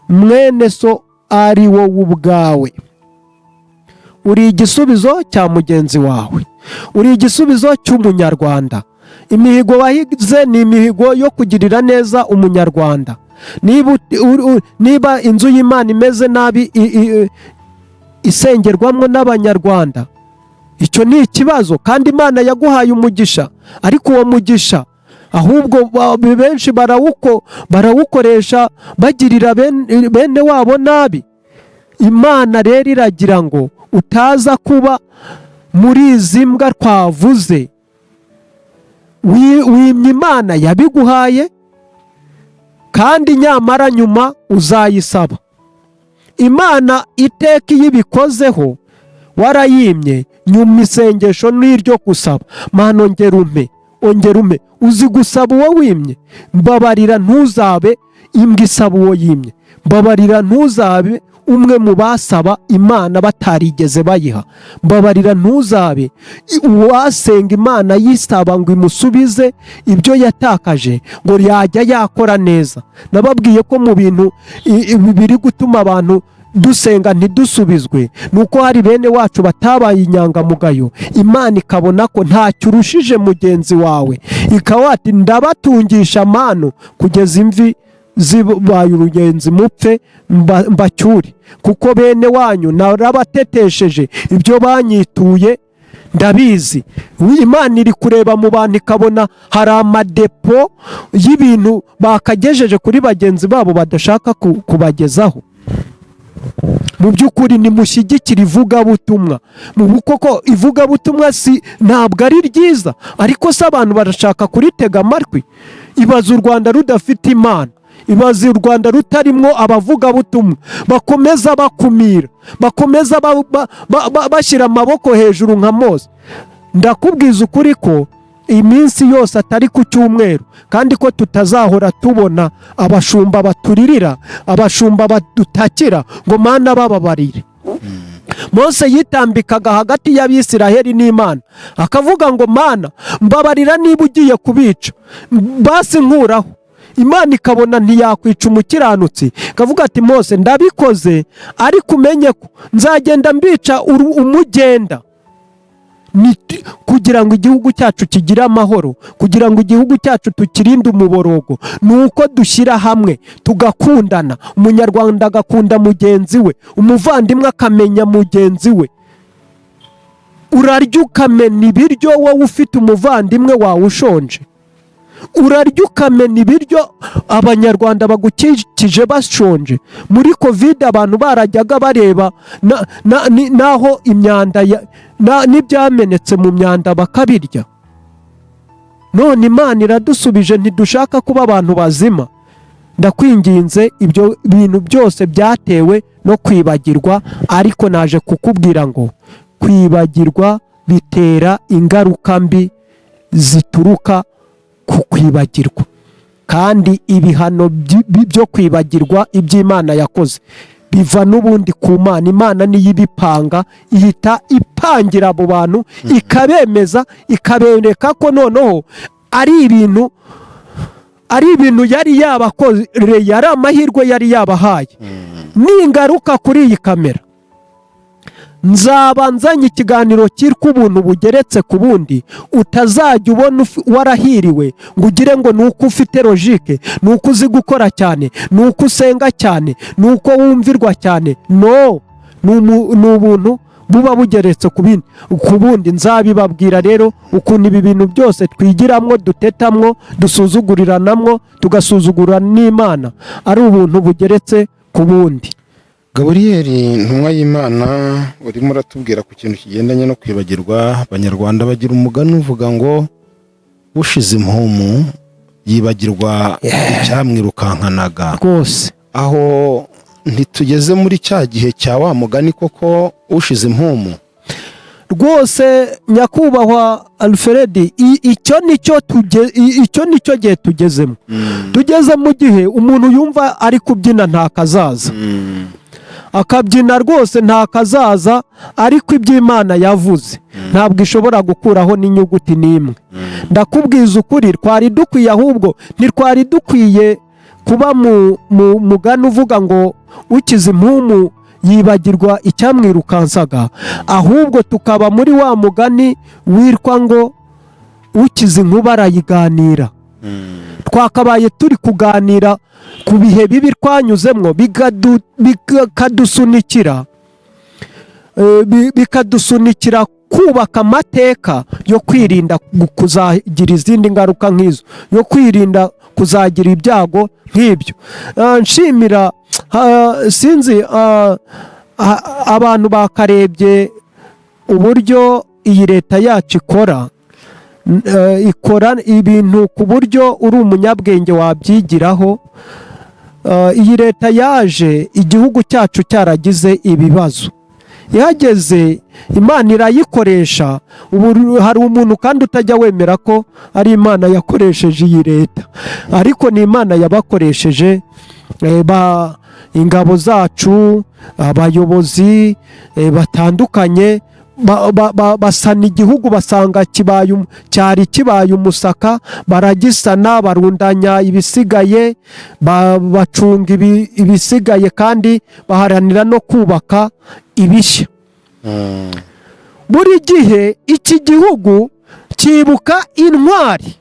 S1: mwene so ari wowe ubwawe. Uri igisubizo cya mugenzi wawe, uri igisubizo cy'Umunyarwanda. Imihigo wahize ni imihigo yo kugirira neza Umunyarwanda. Niba inzu y'Imana imeze nabi, isengerwamo n'Abanyarwanda, icyo ni ikibazo. Kandi Imana yaguhaye umugisha, ariko uwo mugisha ahubwo benshi barawukoresha bagirira bene wabo nabi. Imana rero iragira ngo utaza kuba muri izi mbwa twavuze. Wimye Imana yabiguhaye, kandi nyamara nyuma uzayisaba. Imana iteka iyo ibikozeho warayimye, nyuma isengesho n'iryo gusaba: "Mana, ongera umpe, ongera umpe." Uzi gusaba uwo wimye? Mbabarira, ntuzabe imbwa isaba uwo yimye. Mbabarira, ntuzabe umwe mu basaba Imana batarigeze bayiha. Mbabarira, ntuzabe uwasenga Imana yisaba ngo imusubize ibyo yatakaje, ngo yajya yakora neza. Nababwiye ko mu bintu biri gutuma abantu dusenga ntidusubizwe ni uko hari bene wacu batabaye inyangamugayo. Imana ikabona ko ntacyo urushije mugenzi wawe, ikaba ati ndabatungisha amanu kugeza imvi zibaye urugenzi, mupfe mbacyure, kuko bene wanyu narabatetesheje, ibyo banyituye ndabizi. Imana iri kureba mu bantu, ikabona hari amadepo y'ibintu bakagejeje kuri bagenzi babo badashaka kubagezaho. Mu by'ukuri, nimushyigikire ivugabutumwa. Mu koko ivugabutumwa si ntabwo ari ryiza, ariko se abantu barashaka kuritega amatwi? Ibaze u Rwanda rudafite Imana, ibaze u Rwanda rutarimwo abavugabutumwa bakomeza bakumira, bakomeza bashyira amaboko hejuru nka Mose. Ndakubwiza ukuri ko iminsi yose atari ku cyumweru, kandi ko tutazahora tubona abashumba baturirira, abashumba badutakira ngo "Mana, bababarire." Mose yitambikaga hagati y'Abisiraheli n'Imana, akavuga ngo "Mana, mbabarira, niba ugiye kubica basi nkuraho." Imana ikabona ntiyakwica umukiranutsi, ikavuga ati: "Mose, ndabikoze, ariko umenye ko nzagenda mbica umugenda." Ni kugira ngo igihugu cyacu kigire amahoro, kugira ngo igihugu cyacu tukirinde umuborogo, ni uko dushyira hamwe tugakundana, Umunyarwanda agakunda mugenzi we, umuvandimwe akamenya mugenzi we. Urarya ukamena ibiryo wowe ufite umuvandimwe wawe ushonje? Urarya ukamena ibiryo Abanyarwanda bagukikije bashonje? Muri COVID abantu barajyaga bareba n'aho imyanda n'ibyamenetse mu myanda bakabirya. None Imana iradusubije, ntidushaka kuba abantu bazima. Ndakwinginze, ibyo bintu byose byatewe no kwibagirwa, ariko naje kukubwira ngo kwibagirwa bitera ingaruka mbi zituruka ku kwibagirwa, kandi ibihano byo kwibagirwa iby'Imana yakoze biva n'ubundi ku Mana. Imana niyo ibipanga, ihita ipangira abo bantu, ikabemeza, ikabereka ko noneho ari ibintu yari yabakoreye, ari amahirwe yari yabahaye. Ningaruka kuri iyi kamera, nzaba nzanye ikiganiro cyitwa "Ubuntu bugeretse ku bundi". Utazajya ubona warahiriwe ngo ugire ngo ni uko ufite logique, ni uko uzi gukora cyane, ni uko usenga cyane, ni uko wumvirwa cyane. No ni ubuntu buba bugeretse ku bindi, ku bundi. Nzabibabwira rero ukuntu ibi bintu byose twigiramwo, dutetamwo, dusuzuguriranamwo, tugasuzugura n'Imana, ari ubuntu bugeretse ku bundi.
S2: Gaburiyeri, ntumwa y'Imana, urimo uratubwira ku kintu kigendanye no kwibagirwa. Abanyarwanda bagira umugani uvuga ngo ushize impumu yibagirwa icyamwirukankanaga.
S1: Rwose.
S2: Aho ntitugeze muri cya gihe cya wa mugani koko, ushize impumu?
S1: Rwose, nyakubahwa Alfred, icyo nicyo gihe tugezemo. Tugeze mu gihe umuntu yumva ari kubyina nta kazaza, akabyina rwose nta kazaza, ariko iby'Imana yavuze ntabwo ishobora gukuraho n'inyuguti n'imwe. Ndakubwiza ukuri, twari dukwiye, ahubwo ntitwari dukwiye kuba mu mugani uvuga ngo ukize impumu yibagirwa icyamwirukansaga, ahubwo tukaba muri wa mugani witwa ngo ukize inkuba arayiganira. Twakabaye turi kuganira ku bihe bibi twanyuzemo, bikadusunikira kubaka amateka yo kwirinda kuzagira izindi ngaruka nk'izo, yo kwirinda kuzagira ibyago nk'ibyo. Nshimira, sinzi, abantu bakarebye uburyo iyi leta yacu ikora, ikora ibintu ku buryo uri umunyabwenge wabyigiraho. Iyi leta yaje igihugu cyacu cyaragize ibibazo. Ihageze Imana irayikoresha. Ubu hari umuntu kandi utajya wemera ko ari Imana yakoresheje iyi leta, ariko ni Imana yabakoresheje. Ingabo zacu, abayobozi batandukanye basana igihugu, basanga cyari kibaye umusaka, baragisana, barundanya ibisigaye, bacunga ibisigaye, kandi baharanira no kubaka ibishya. Buri gihe iki gihugu cyibuka intwari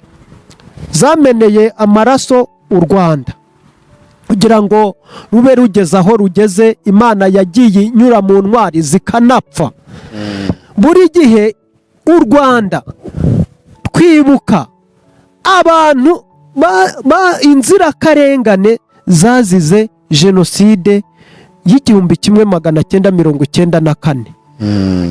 S1: zameneye amaraso u Rwanda kugira ngo rube rugeze aho rugeze. Imana yagiye inyura mu ntwari zikanapfa. Buri gihe u Rwanda twibuka abantu inzirakarengane zazize jenoside y'1994.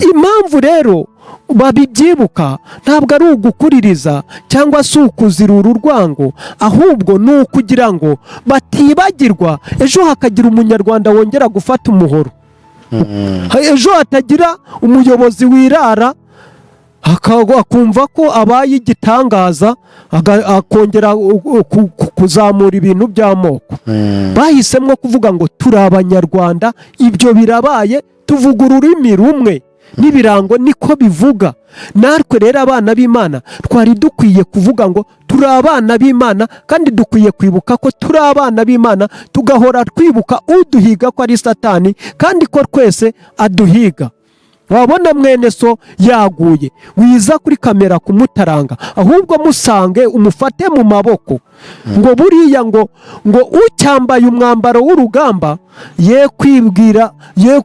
S1: Impamvu rero babibyibuka ntabwo ari ugukuririza cyangwa se ukuzirura urwango, ahubwo ni ukugira ngo batibagirwa, ejo hakagira Umunyarwanda wongera gufata umuhoro, ejo hatagira umuyobozi wirara akumva ko abaye igitangaza, akongera kuzamura ibintu by'amoko. Bahisemo kuvuga ngo turi Abanyarwanda, ibyo birabaye, tuvuga ururimi rumwe. N'ibirango niko bivuga. Natwe rero abana b'Imana twari dukwiye kuvuga ngo turi abana b'Imana, kandi dukwiye kwibuka ko turi abana b'Imana, tugahora twibuka uduhiga ko ari Satani, kandi ko twese aduhiga. Wabona mwene so yaguye, wiza kuri kamera kumutaranga, ahubwo musange umufate mu maboko. Ngo buriya ngo ucyambaye umwambaro w'urugamba ye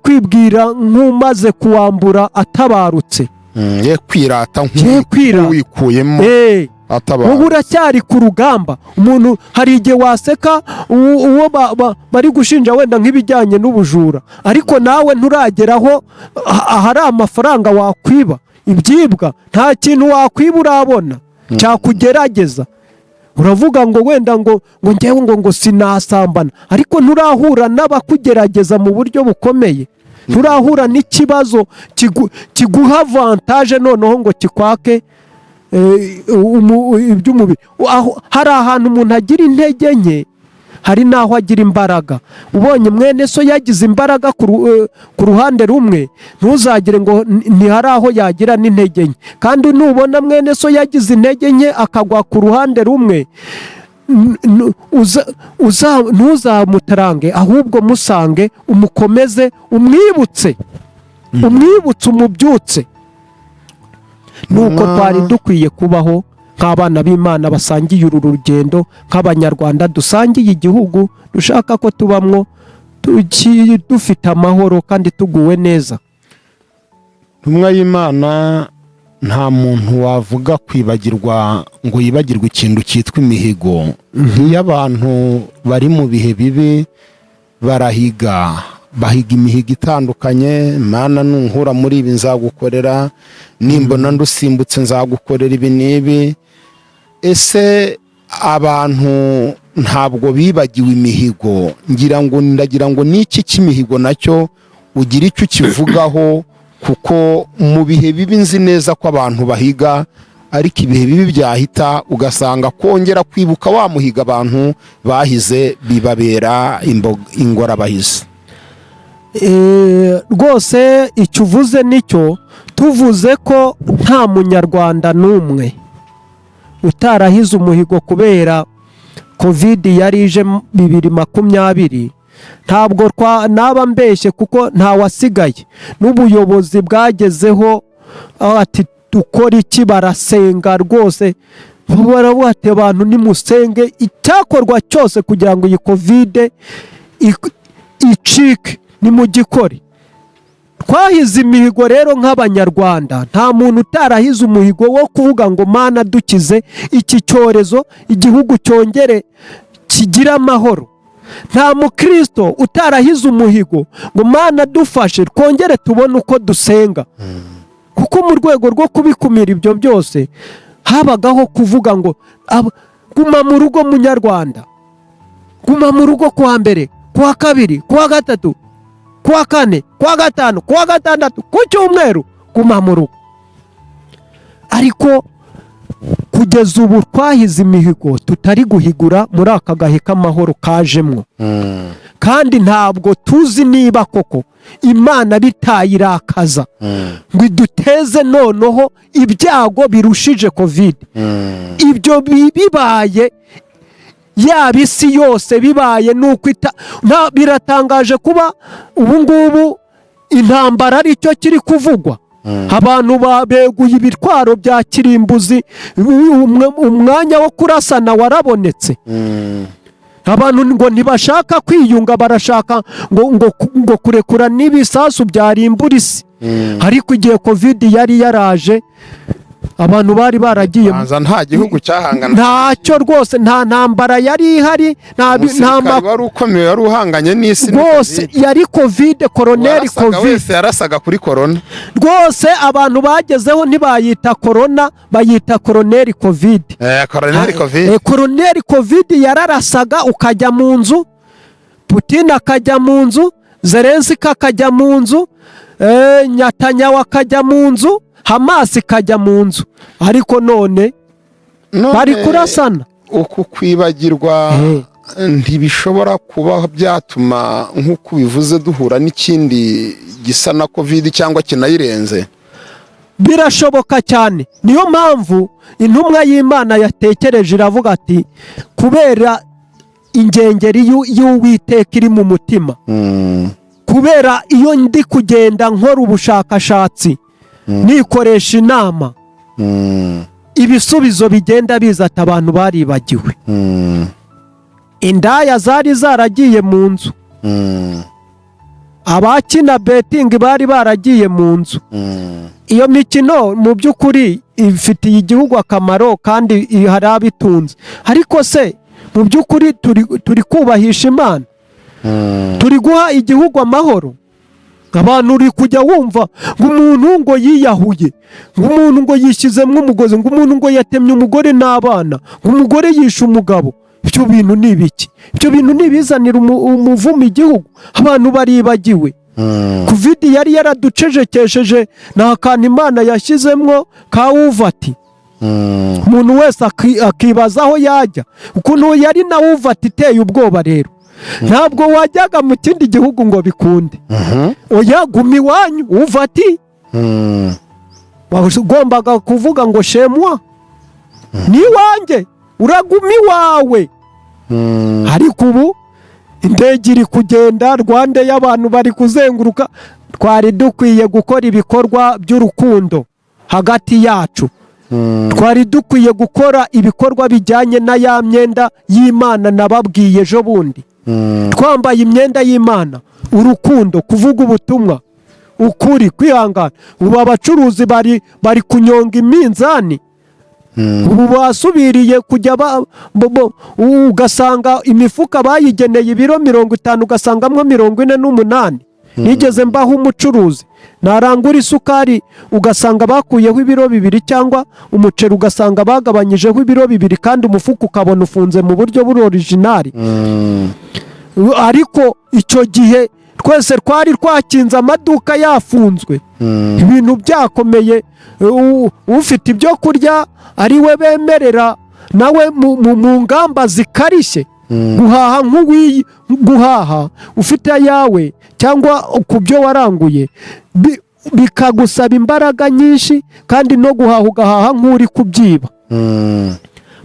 S1: kwibwira nk'umaze kuwambura atabarutse.
S2: Ye kwirata
S1: Ye kwirata.
S2: nk'uwikuyemo atabara.
S1: Wowe uracyari ku rugamba. Umuntu hari igihe waseka uwo bari gushinja wenda nk'ibijyanye n'ubujura, ariko nawe nturageraho ahari amafaranga wakwiba ibyibwa. Nta kintu wakwiba urabona cyakugerageza. Uravuga ngo wenda ngo ngewe ngo sinasambana, ariko nturahura n'abakugerageza mu buryo bukomeye, nturahura n'ikibazo kiguha avantage noneho ngo kikwake iby'umubiri. Aho hari ahantu umuntu agira intege nke, hari n'aho agira imbaraga. Ubonye mwene so yagize imbaraga ku ruhande rumwe, ntuzagire ngo ntihari aho yagira n'intege nke. Kandi nubona mwene so yagize intege nke akagwa ku ruhande rumwe, ntuzamutarange, ahubwo musange umukomeze, umwibutse, umubyutse. Nuko twari dukwiye kubaho nk'abana b'Imana basangiye uru rugendo, nk'Abanyarwanda dusangiye igihugu dushaka ko tubamwo dufite amahoro kandi tuguwe neza.
S2: Ntumwa y'Imana, nta muntu wavuga kwibagirwa ngo yibagirwe ikintu cyitwa imihigo. Iyo abantu bari mu bihe bibi barahiga, bahiga imihigo itandukanye: "Mana, nunkura muri ibi nzagukorera, nimbona ndusimbutse nzagukorera ibi n'ibi." Ese abantu ntabwo bibagiwe imihigo? Ngira ngo ndagira ngo n'iki cy'imihigo nacyo ugira icyo ukivugaho, kuko mu bihe bibi nzi neza ko abantu bahiga, ariko ibihe bibi byahita ugasanga kongera kwibuka wa muhiga abantu bahize bibabera ingorabahizi.
S1: Rwose icyo uvuze nicyo. Tuvuze ko nta Munyarwanda n'umwe utarahize umuhigo kubera COVID yari ije 2020, ntabwo naba mbeshye, kuko ntawasigaye. N'ubuyobozi bwagezeho aho ati: "Dukora iki?" Barasenga rwose, baravuga ati: "Abantu nimusenge, icyakorwa cyose kugira ngo iyi COVID icike nimugikore." Twahize imihigo rero nk'Abanyarwanda. Nta muntu utarahize umuhigo wo kuvuga ngo: "Mana, dukize iki cyorezo, igihugu cyongere kigire amahoro." Nta mukristo utarahize umuhigo ngo: "Mana, dufashe twongere tubone uko dusenga." Kuko mu rwego rwo kubikumira ibyo byose habagaho kuvuga ngo: "Guma mu rugo, Munyarwanda, guma mu rugo kuwa mbere, kuwa kabiri, kuwa gatatu, kuwa kane, kuwa gatanu, kuwa gatandatu, ku cyumweru guma mu rugo." Ariko kugeza ubu twahize imihigo tutari guhigura muri aka gahe k'amahoro kajemwo, kandi ntabwo tuzi niba koko Imana bitayirakaza ngo iduteze noneho ibyago birushije COVID. Ibyo bibaye, yaba isi yose bibaye nuko biratangaje kuba ubu ngubu intambara ari cyo kiri kuvugwa. Abantu beguye ibitwaro bya kirimbuzi, umwanya wo kurasana warabonetse. Abantu ngo ntibashaka kwiyunga, barashaka ngo kurekura n'ibisasu byarimbura isi. Ariko igihe COVID yari yaraje, abantu bari baragiye
S2: Banza nta gihugu cyahangana.
S1: Ntacyo rwose, nta ntambara yari ihari, nta
S2: Umusirikare wari ukomeye wari uhanganye n'isi ni
S1: rwose
S2: COVID.
S1: Yari COVID, koroneri
S2: Uwarasaga
S1: COVID.
S2: wese yarasaga kuri korona.
S1: Rwose abantu bagezeho ntibayita korona, bayita koroneri COVID.
S2: Koroneri COVID.
S1: Koroneri COVID yararasaga ukajya mu nzu, Putin akajya mu nzu, Zelenski akajya mu nzu, Netanyahu akajya mu nzu, Hamas ikajya mu nzu, ariko none
S2: None
S1: bari kurasana.
S2: Uku kwibagirwa Ntibishobora kuba byatuma, nk'uko ubivuze, duhura n'ikindi gisa na COVID cyangwa kinayirenze?
S1: Birashoboka cyane. Niyo mpamvu intumwa y'Imana yatekereje, iravuga ati: "Kubera ingengeri y'Uwiteka iri mu mutima, kubera iyo ndi kugenda nkora ubushakashatsi, nikoresha inama, ibisubizo bigenda biza ati abantu baribagiwe." Indaya zari zaragiye mu nzu, abakina betting bari baragiye mu nzu. Iyo mikino mu by'ukuri ifitiye igihugu akamaro kandi hari abitunze, ariko se mu by'ukuri turi kubahisha Imana? Turi guha igihugu amahoro? Abantu uri kujya wumva ngo umuntu ngo yiyahuye, ngo umuntu ngo yishyizemo umugozi, ngo umuntu ngo yatemye umugore n'abana, ngo umugore yishe umugabo. Ibyo bintu ni ibiki? Ibyo bintu ni ibizanira umuvumo igihugu. Abantu baribagiwe. COVID yari yaraducecekesheje, ni akantu Imana yashyizemwo ka wuvati, umuntu wese akibaza aho yajya, ukuntu yari na wuvati iteye ubwoba. Rero ntabwo wajyaga mu kindi gihugu ngo bikunde. Oya, guma iwanyu wuvati. Wagombaga kuvuga ngo "chez moi", ni iwanjye, uraguma iwawe. Ariko ubu indege iri kugenda, Rwanda y'abantu bari kuzenguruka. Twari dukwiye gukora ibikorwa by'urukundo hagati yacu. Twari dukwiye gukora ibikorwa bijyanye na ya myenda y'Imana nababwiye ejo bundi, twambaye imyenda y'Imana: urukundo, kuvuga ubutumwa, ukuri, kwihangana. Ubu abacuruzi bari kunyonga iminzani. Ubu basubiriye kujya ugasanga imifuka bayigeneye ibiro 50, ugasangamo 48. Nigeze mbaho umucuruzi, narangura isukari ugasanga bakuyeho ibiro 2, cyangwa umuceri ugasanga bagabanyijeho ibiro 2, kandi umufuka ukabona ufunze mu buryo buri original. Ariko icyo gihe twese twari twakinze, amaduka yafunzwe, ibintu byakomeye. Ufite ibyo kurya ari we bemerera nawe mu ngamba zikarishye guhaha, nk'uwiyi guhaha ufite ayawe cyangwa ku byo waranguye, bikagusaba imbaraga nyinshi, kandi no guhaha ugahaha nk'uri kubyiba.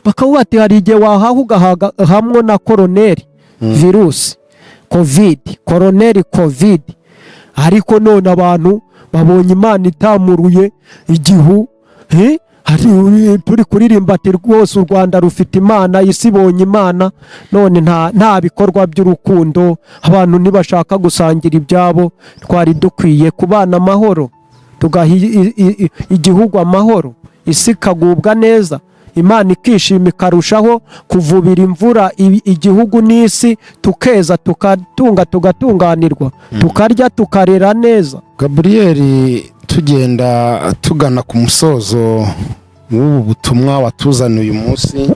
S1: Bakavuga ati hari igihe wahaha ugahaha hamwe na koroneri virusi COVID, koroneri COVID. Ariko none abantu babonye Imana itamuruye igihu, hari turi kuririmba ati rwose u Rwanda rufite Imana, isi ibonye Imana. None nta bikorwa by'urukundo, abantu ntibashaka gusangira ibyabo. Twari dukwiye kubana amahoro, tugaha igihugu amahoro, isi ikagubwa neza, Imana ikishima, ikarushaho kuvubira imvura igihugu n'isi, tukeza, tukatunga, tugatunganirwa, tukarya, tukarera neza.
S2: Gaburiyeri, tugenda tugana ku musozo w'ubu butumwa watuzaniye uyu munsi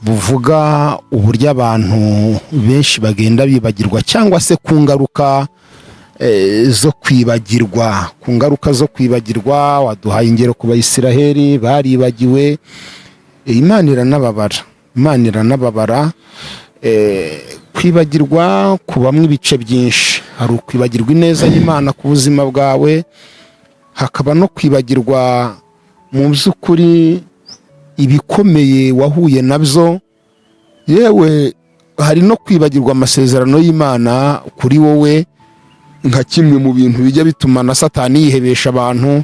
S2: buvuga uburyo abantu benshi bagenda bibagirwa, cyangwa se ku ngaruka zo kwibagirwa, ku ngaruka zo kwibagirwa, waduhaye ingero ku Bayisiraheli baribagiwe. Imana iranababara, Imana iranababara. Kwibagirwa kubamo ibice byinshi. Hari ukwibagirwa ineza y'Imana ku buzima bwawe, hakaba no kwibagirwa mu by'ukuri ibikomeye wahuye nabyo, yewe hari no kwibagirwa amasezerano y'Imana kuri wowe, nka kimwe mu bintu bijya bituma na Satani yihebesha abantu.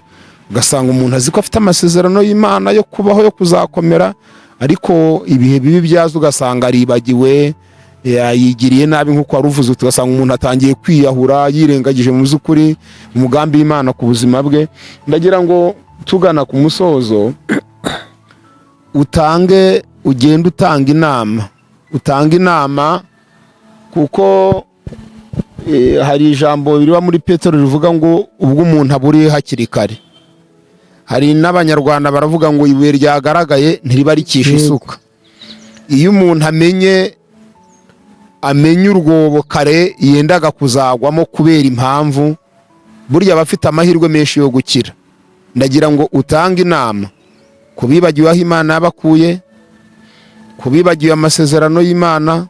S2: Ugasanga umuntu azi ko afite amasezerano y'Imana yo kubaho, yo kuzakomera, ariko ibihe bibi byaza ugasanga aribagiwe, yigiriye nabi, nk'uko wari uvuze uti ugasanga umuntu atangiye kwiyahura yirengagije mu by'ukuri umugambi w'Imana ku buzima bwe. Ndagira ngo tugana ku musozo utange, ugende utanga inama, utanga inama, kuko hari ijambo riba muri Petero rivuga ngo ubwo umuntu aburiye hakiri kare. Hari n'Abanyarwanda baravuga ngo ibuye ryagaragaye ntiriba rikisha isuka. Iyo umuntu amenye urwobo kare yendaga kuzagwamo kubera impamvu, burya aba afite amahirwe menshi yo gukira. Ndagira ngo utange inama ku bibagiwe aho Imana yabakuye, ku bibagiwe amasezerano y'Imana.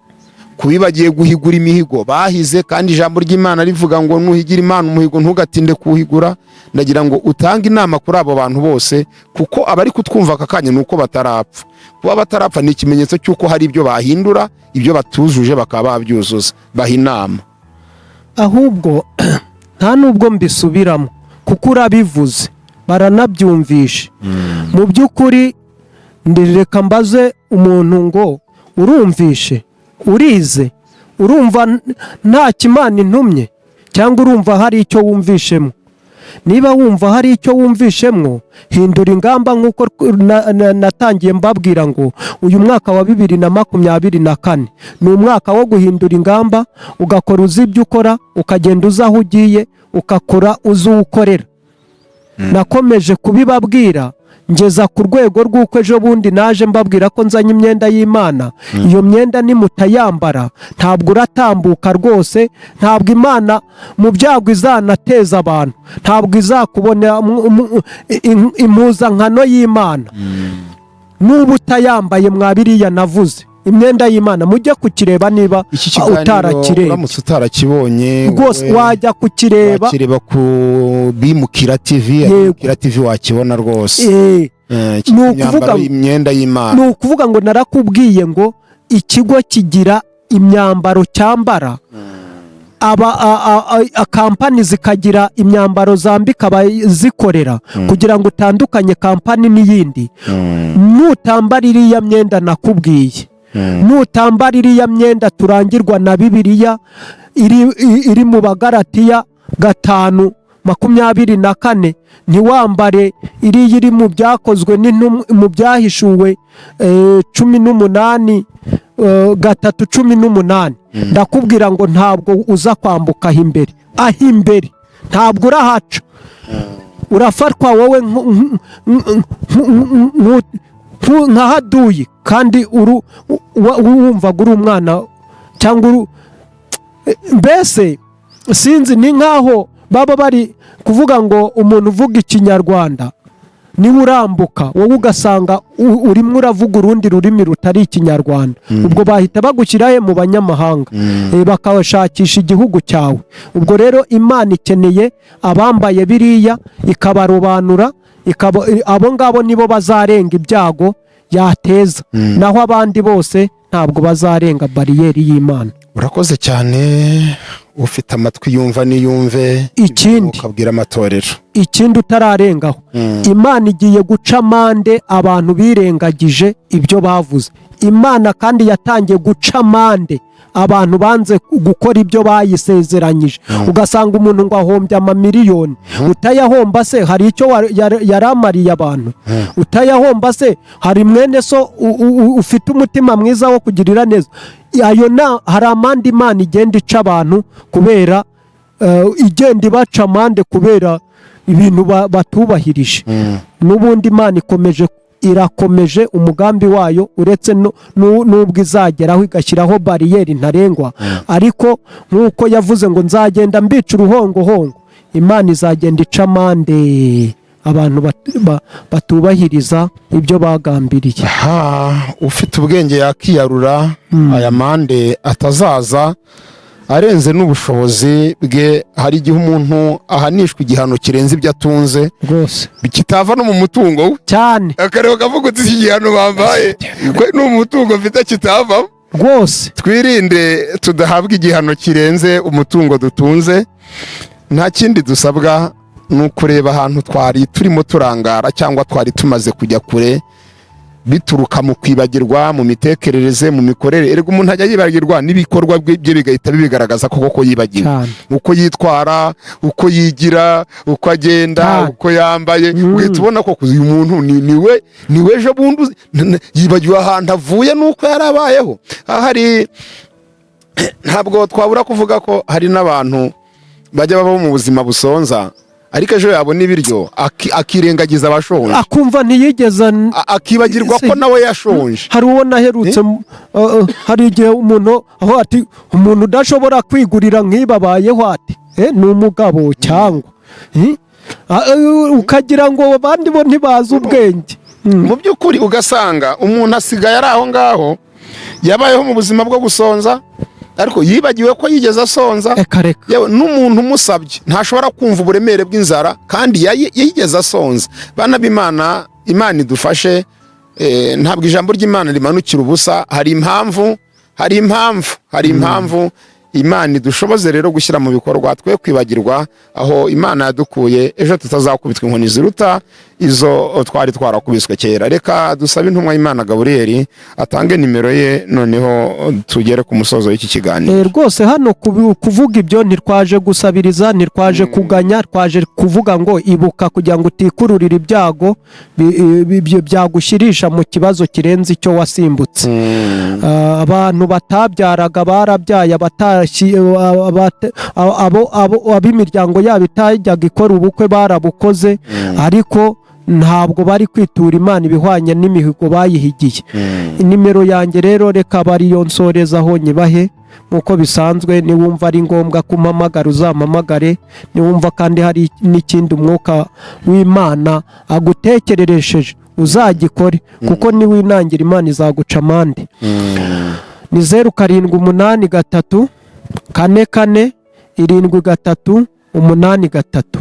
S2: Kubibagiye guhigura imihigo bahize, kandi ijambo ry'Imana rivuga ngo nuhigira Imana umuhigo ntugatinde kuwuhigura. Ndagira ngo utange inama kuri abo bantu bose, kuko abari kutwumva aka kanya ni uko batarapfa. Kuba batarapfa ni ikimenyetso cy'uko hari ibyo bahindura, ibyo batujuje bakaba babyuzuza. Baha inama.
S1: Ahubwo nta nubwo mbisubiramo kuko urabivuze, baranabyumvishe. Mu by'ukuri reka mbaze umuntu ngo urumvishe, urize, urumva nta kimana intumye, cyangwa urumva hari icyo wumvishemo? Niba wumva hari icyo wumvishemo, hindura ingamba. Nk'uko natangiye mbabwira ngo uyu mwaka wa 2024 ni umwaka wo guhindura ingamba, ugakora uzi ibyo ukora, ukagenda uzi aho ugiye, ugakora uzi uwo ukorera. Nakomeje kubibabwira ngeza ku rwego rw'uko ejo bundi naje mbabwira ko nzanye imyenda y'Imana. Iyo myenda nimutayambara ntabwo uratambuka rwose. Ntabwo Imana mu byago izanateza abantu, ntabwo izakubonera impuzankano y'Imana nuba utayambaye. Mwa biriya navuze, imyenda y'Imana, mujye kukireba niba
S2: Iki kiganiro
S1: utarakireba.
S2: uramutse utarakibonye,
S1: Rwose
S2: wowe
S1: wajya kukireba.
S2: Wakireba ku Bimukira TV.
S1: Yego.
S2: Bimukira TV wakibona rwose.
S1: Ni ukuvuga
S2: Imyambaro, imyenda y'Imana.
S1: Ni ukuvuga ngo narakubwiye ngo ikigo kigira imyambaro cyambara, aba kampani zikagira imyambaro zambika abazikorera kugira ngo utandukanye kampani n'iyindi. Nutambara iriya myenda nakubwiye, nutambara iriya myenda turangirwa na Bibiliya iri mu Bagaratiya 5:24, ntiwambare iriya iri mu Byakozwe n'Intumwa, mu Byahishuwe 18, 3:18, ndakubwira ngo ntabwo uza kwambuka aho imbere. Aho imbere ntabwo urahaca, urafatwa wowe nka haduyi, kandi wumvaga uri umwana cyangwa mbese sinzi, ni nkaho baba bari kuvuga ngo umuntu uvuga Ikinyarwanda niwe urambuka, wowe ugasanga urimo uravuga urundi rurimi rutari Ikinyarwanda. Ubwo bahita bagushyira he? Mu banyamahanga. Bakashakisha igihugu cyawe. Ubwo rero Imana ikeneye abambaye biriya, ikabarobanura, abo ngabo nibo bazarenga ibyago yateza, naho abandi bose ntabwo bazarenga bariyeri y'Imana.
S2: Urakoze cyane. Ufite amatwi yumva niyumve.
S1: Ikindi,
S2: ukabwira amatorero.
S1: Ikindi utararengaho, Imana igiye guca amande abantu birengagije ibyo bavuze. Imana kandi yatangiye guca amande abantu banze gukora ibyo bayisezeranyije. Ugasanga umuntu ngo ahombye amamiliyoni. Utayahomba se hari icyo yari amariye abantu? Utayahomba se hari mwene so ufite umutima mwiza wo kugirira neza? Ayo na hari amande Imana igenda ica abantu kubera igenda ibaca amande kubera ibintu batubahirije. N'ubundi Imana ikomeje, irakomeje umugambi wayo, uretse n'ubwo izageraho igashyiraho bariyeri ntarengwa. Ariko nk'uko yavuze ngo nzagenda mbica uruhongohongo, Imana izagenda ica amande abantu batubahiriza ibyo bagambiriye.
S2: Ha, ufite ubwenge yakiyarura aya mande atazaza arenze n'ubushobozi bwe. Hari igihe umuntu ahanishwa igihano kirenze ibyo atunze,
S1: Rwose.
S2: kitava no mu mutungo we.
S1: Cyane.
S2: Akareba kavuga uti iki gihano bambaye ko ni umutungo mfite kitavamo.
S1: Rwose.
S2: Twirinde tudahabwa igihano kirenze umutungo dutunze. Nta kindi dusabwa ni ukureba ahantu twari turimo turangara cyangwa twari tumaze kujya kure, bituruka mu kwibagirwa, mu mitekerereze, mu mikorere. Erega umuntu ajya yibagirwa n'ibikorwa bye bigahita bibigaragaza ko koko yibagiwe.
S1: Cyane.
S2: Uko yitwara, uko yigira, uko agenda, uko yambaye, ugahita ubona ko uyu muntu ni we ejo bundi yibagiwe ahantu avuye n'uko yarabayeho. Hari ntabwo twabura kuvuga ko hari n'abantu bajya babaho mu buzima busonza, ariko ejo yabona ibiryo akirengagiza abashonje.
S1: Akumva ntiyigeze
S2: Akibagirwa ko nawe yashonje.
S1: Hari uwo naherutse hari igihe umuntu aho ati umuntu udashobora kwigurira nk'ibabayeho ati ni umugabo cyangwa Eh? Ukagira ngo abandi bo ntibazi ubwenge.
S2: Mu by'ukuri ugasanga umuntu asigaye ari aho ngaho, yabayeho mu buzima bwo gusonza. Ariko yibagiwe ko yigeze asonza.
S1: Reka reka.
S2: Yewe, n'umuntu umusabye ntashobora kumva uburemere bw'inzara kandi yigeze asonza. Bana b'Imana, Imana idufashe. Ntabwo ijambo ry'Imana rimanukira ubusa. Hari impamvu, hari impamvu, hari impamvu. Imana idushoboze rero gushyira mu bikorwa, twe kwibagirwa aho Imana yadukuye, ejo tutazakubitwa inkoni ziruta izo twari twarakubiswe kera. Reka dusabe intumwa y'Imana Gaburiyeli atange nimero ye, noneho tugere ku musozo w'iki kiganiro.
S1: Rwose hano kuvuga ibyo, ntitwaje gusabiriza, ntitwaje kuganya, twaje kuvuga ngo ibuka kugira ngo utikururira ibyago byagushyirisha mu kibazo kirenze icyo wasimbutse. Abantu batabyaraga barabyaye, abo ab'imiryango yabo itajyaga ikora ubukwe barabukoze, ariko ntabwo bari kwitura Imana ibihwanye n'imihigo bayihigiye. Nimero yanjye rero reka bariyo nsorezaho, nyibahe nk'uko bisanzwe. Niwumva ari ngombwa kumpamagara, uzampamagare. Niwumva kandi hari n'ikindi umwuka w'Imana agutekereresheje, uzagikore, kuko niwinangira Imana izaguca amande. Ni 0783447383,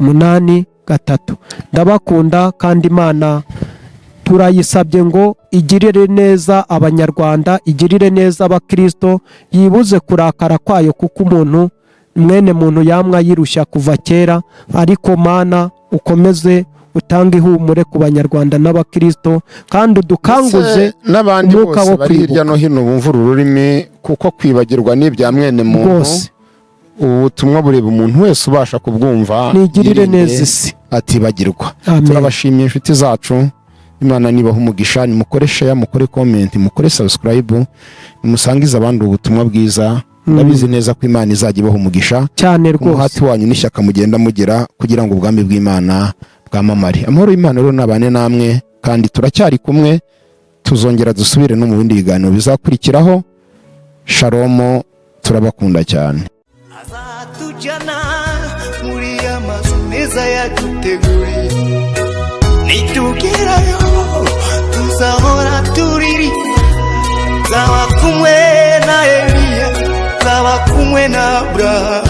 S1: 0783447383. Ndabakunda, kandi Imana turayisabye ngo igirire neza Abanyarwanda, igirire neza Abakristo, yibuze kurakara kwayo, kuko umuntu mwene muntu yamwa yirushya kuva kera. Ariko Mana, ukomeze utange ihumure ku Banyarwanda n'Abakristo, kandi udukanguze
S2: Ndetse n'abandi
S1: umwuka
S2: bose
S1: wo
S2: bari hirya
S1: kwibuka.
S2: no hino bumva uru rurimi, kuko kwibagirwa ni ibya mwene muntu. Ubu butumwa bureba umuntu wese ubasha kubwumva.
S1: Nigirire
S2: Yirinde
S1: neza isi.
S2: atibagirwa.
S1: Amen.
S2: Turabashimiye, inshuti zacu. Imana nibaha umugisha. Nimukore share, mukore comment, mukore subscribe, nimusangize abandi ubutumwa bwiza. Ndabizi neza ko Imana izajya ibaha umugisha
S1: Cyane rwose.
S2: umuhati wanyu n'ishyaka mugenda mugira kugira ngo ubwami bw'Imana bwamamare. Amahoro y'Imana rero nabane namwe, kandi turacyari kumwe, tuzongera dusubire no mu bindi biganiro bizakurikiraho. Shalomo, turabakunda cyane.
S3: Azatujyana muri ya mazu meza yaduteguriye. Nitugerayo tuzahora turirimba. Zaba kumwe na Eliya, zaba kumwe na Aburahamu.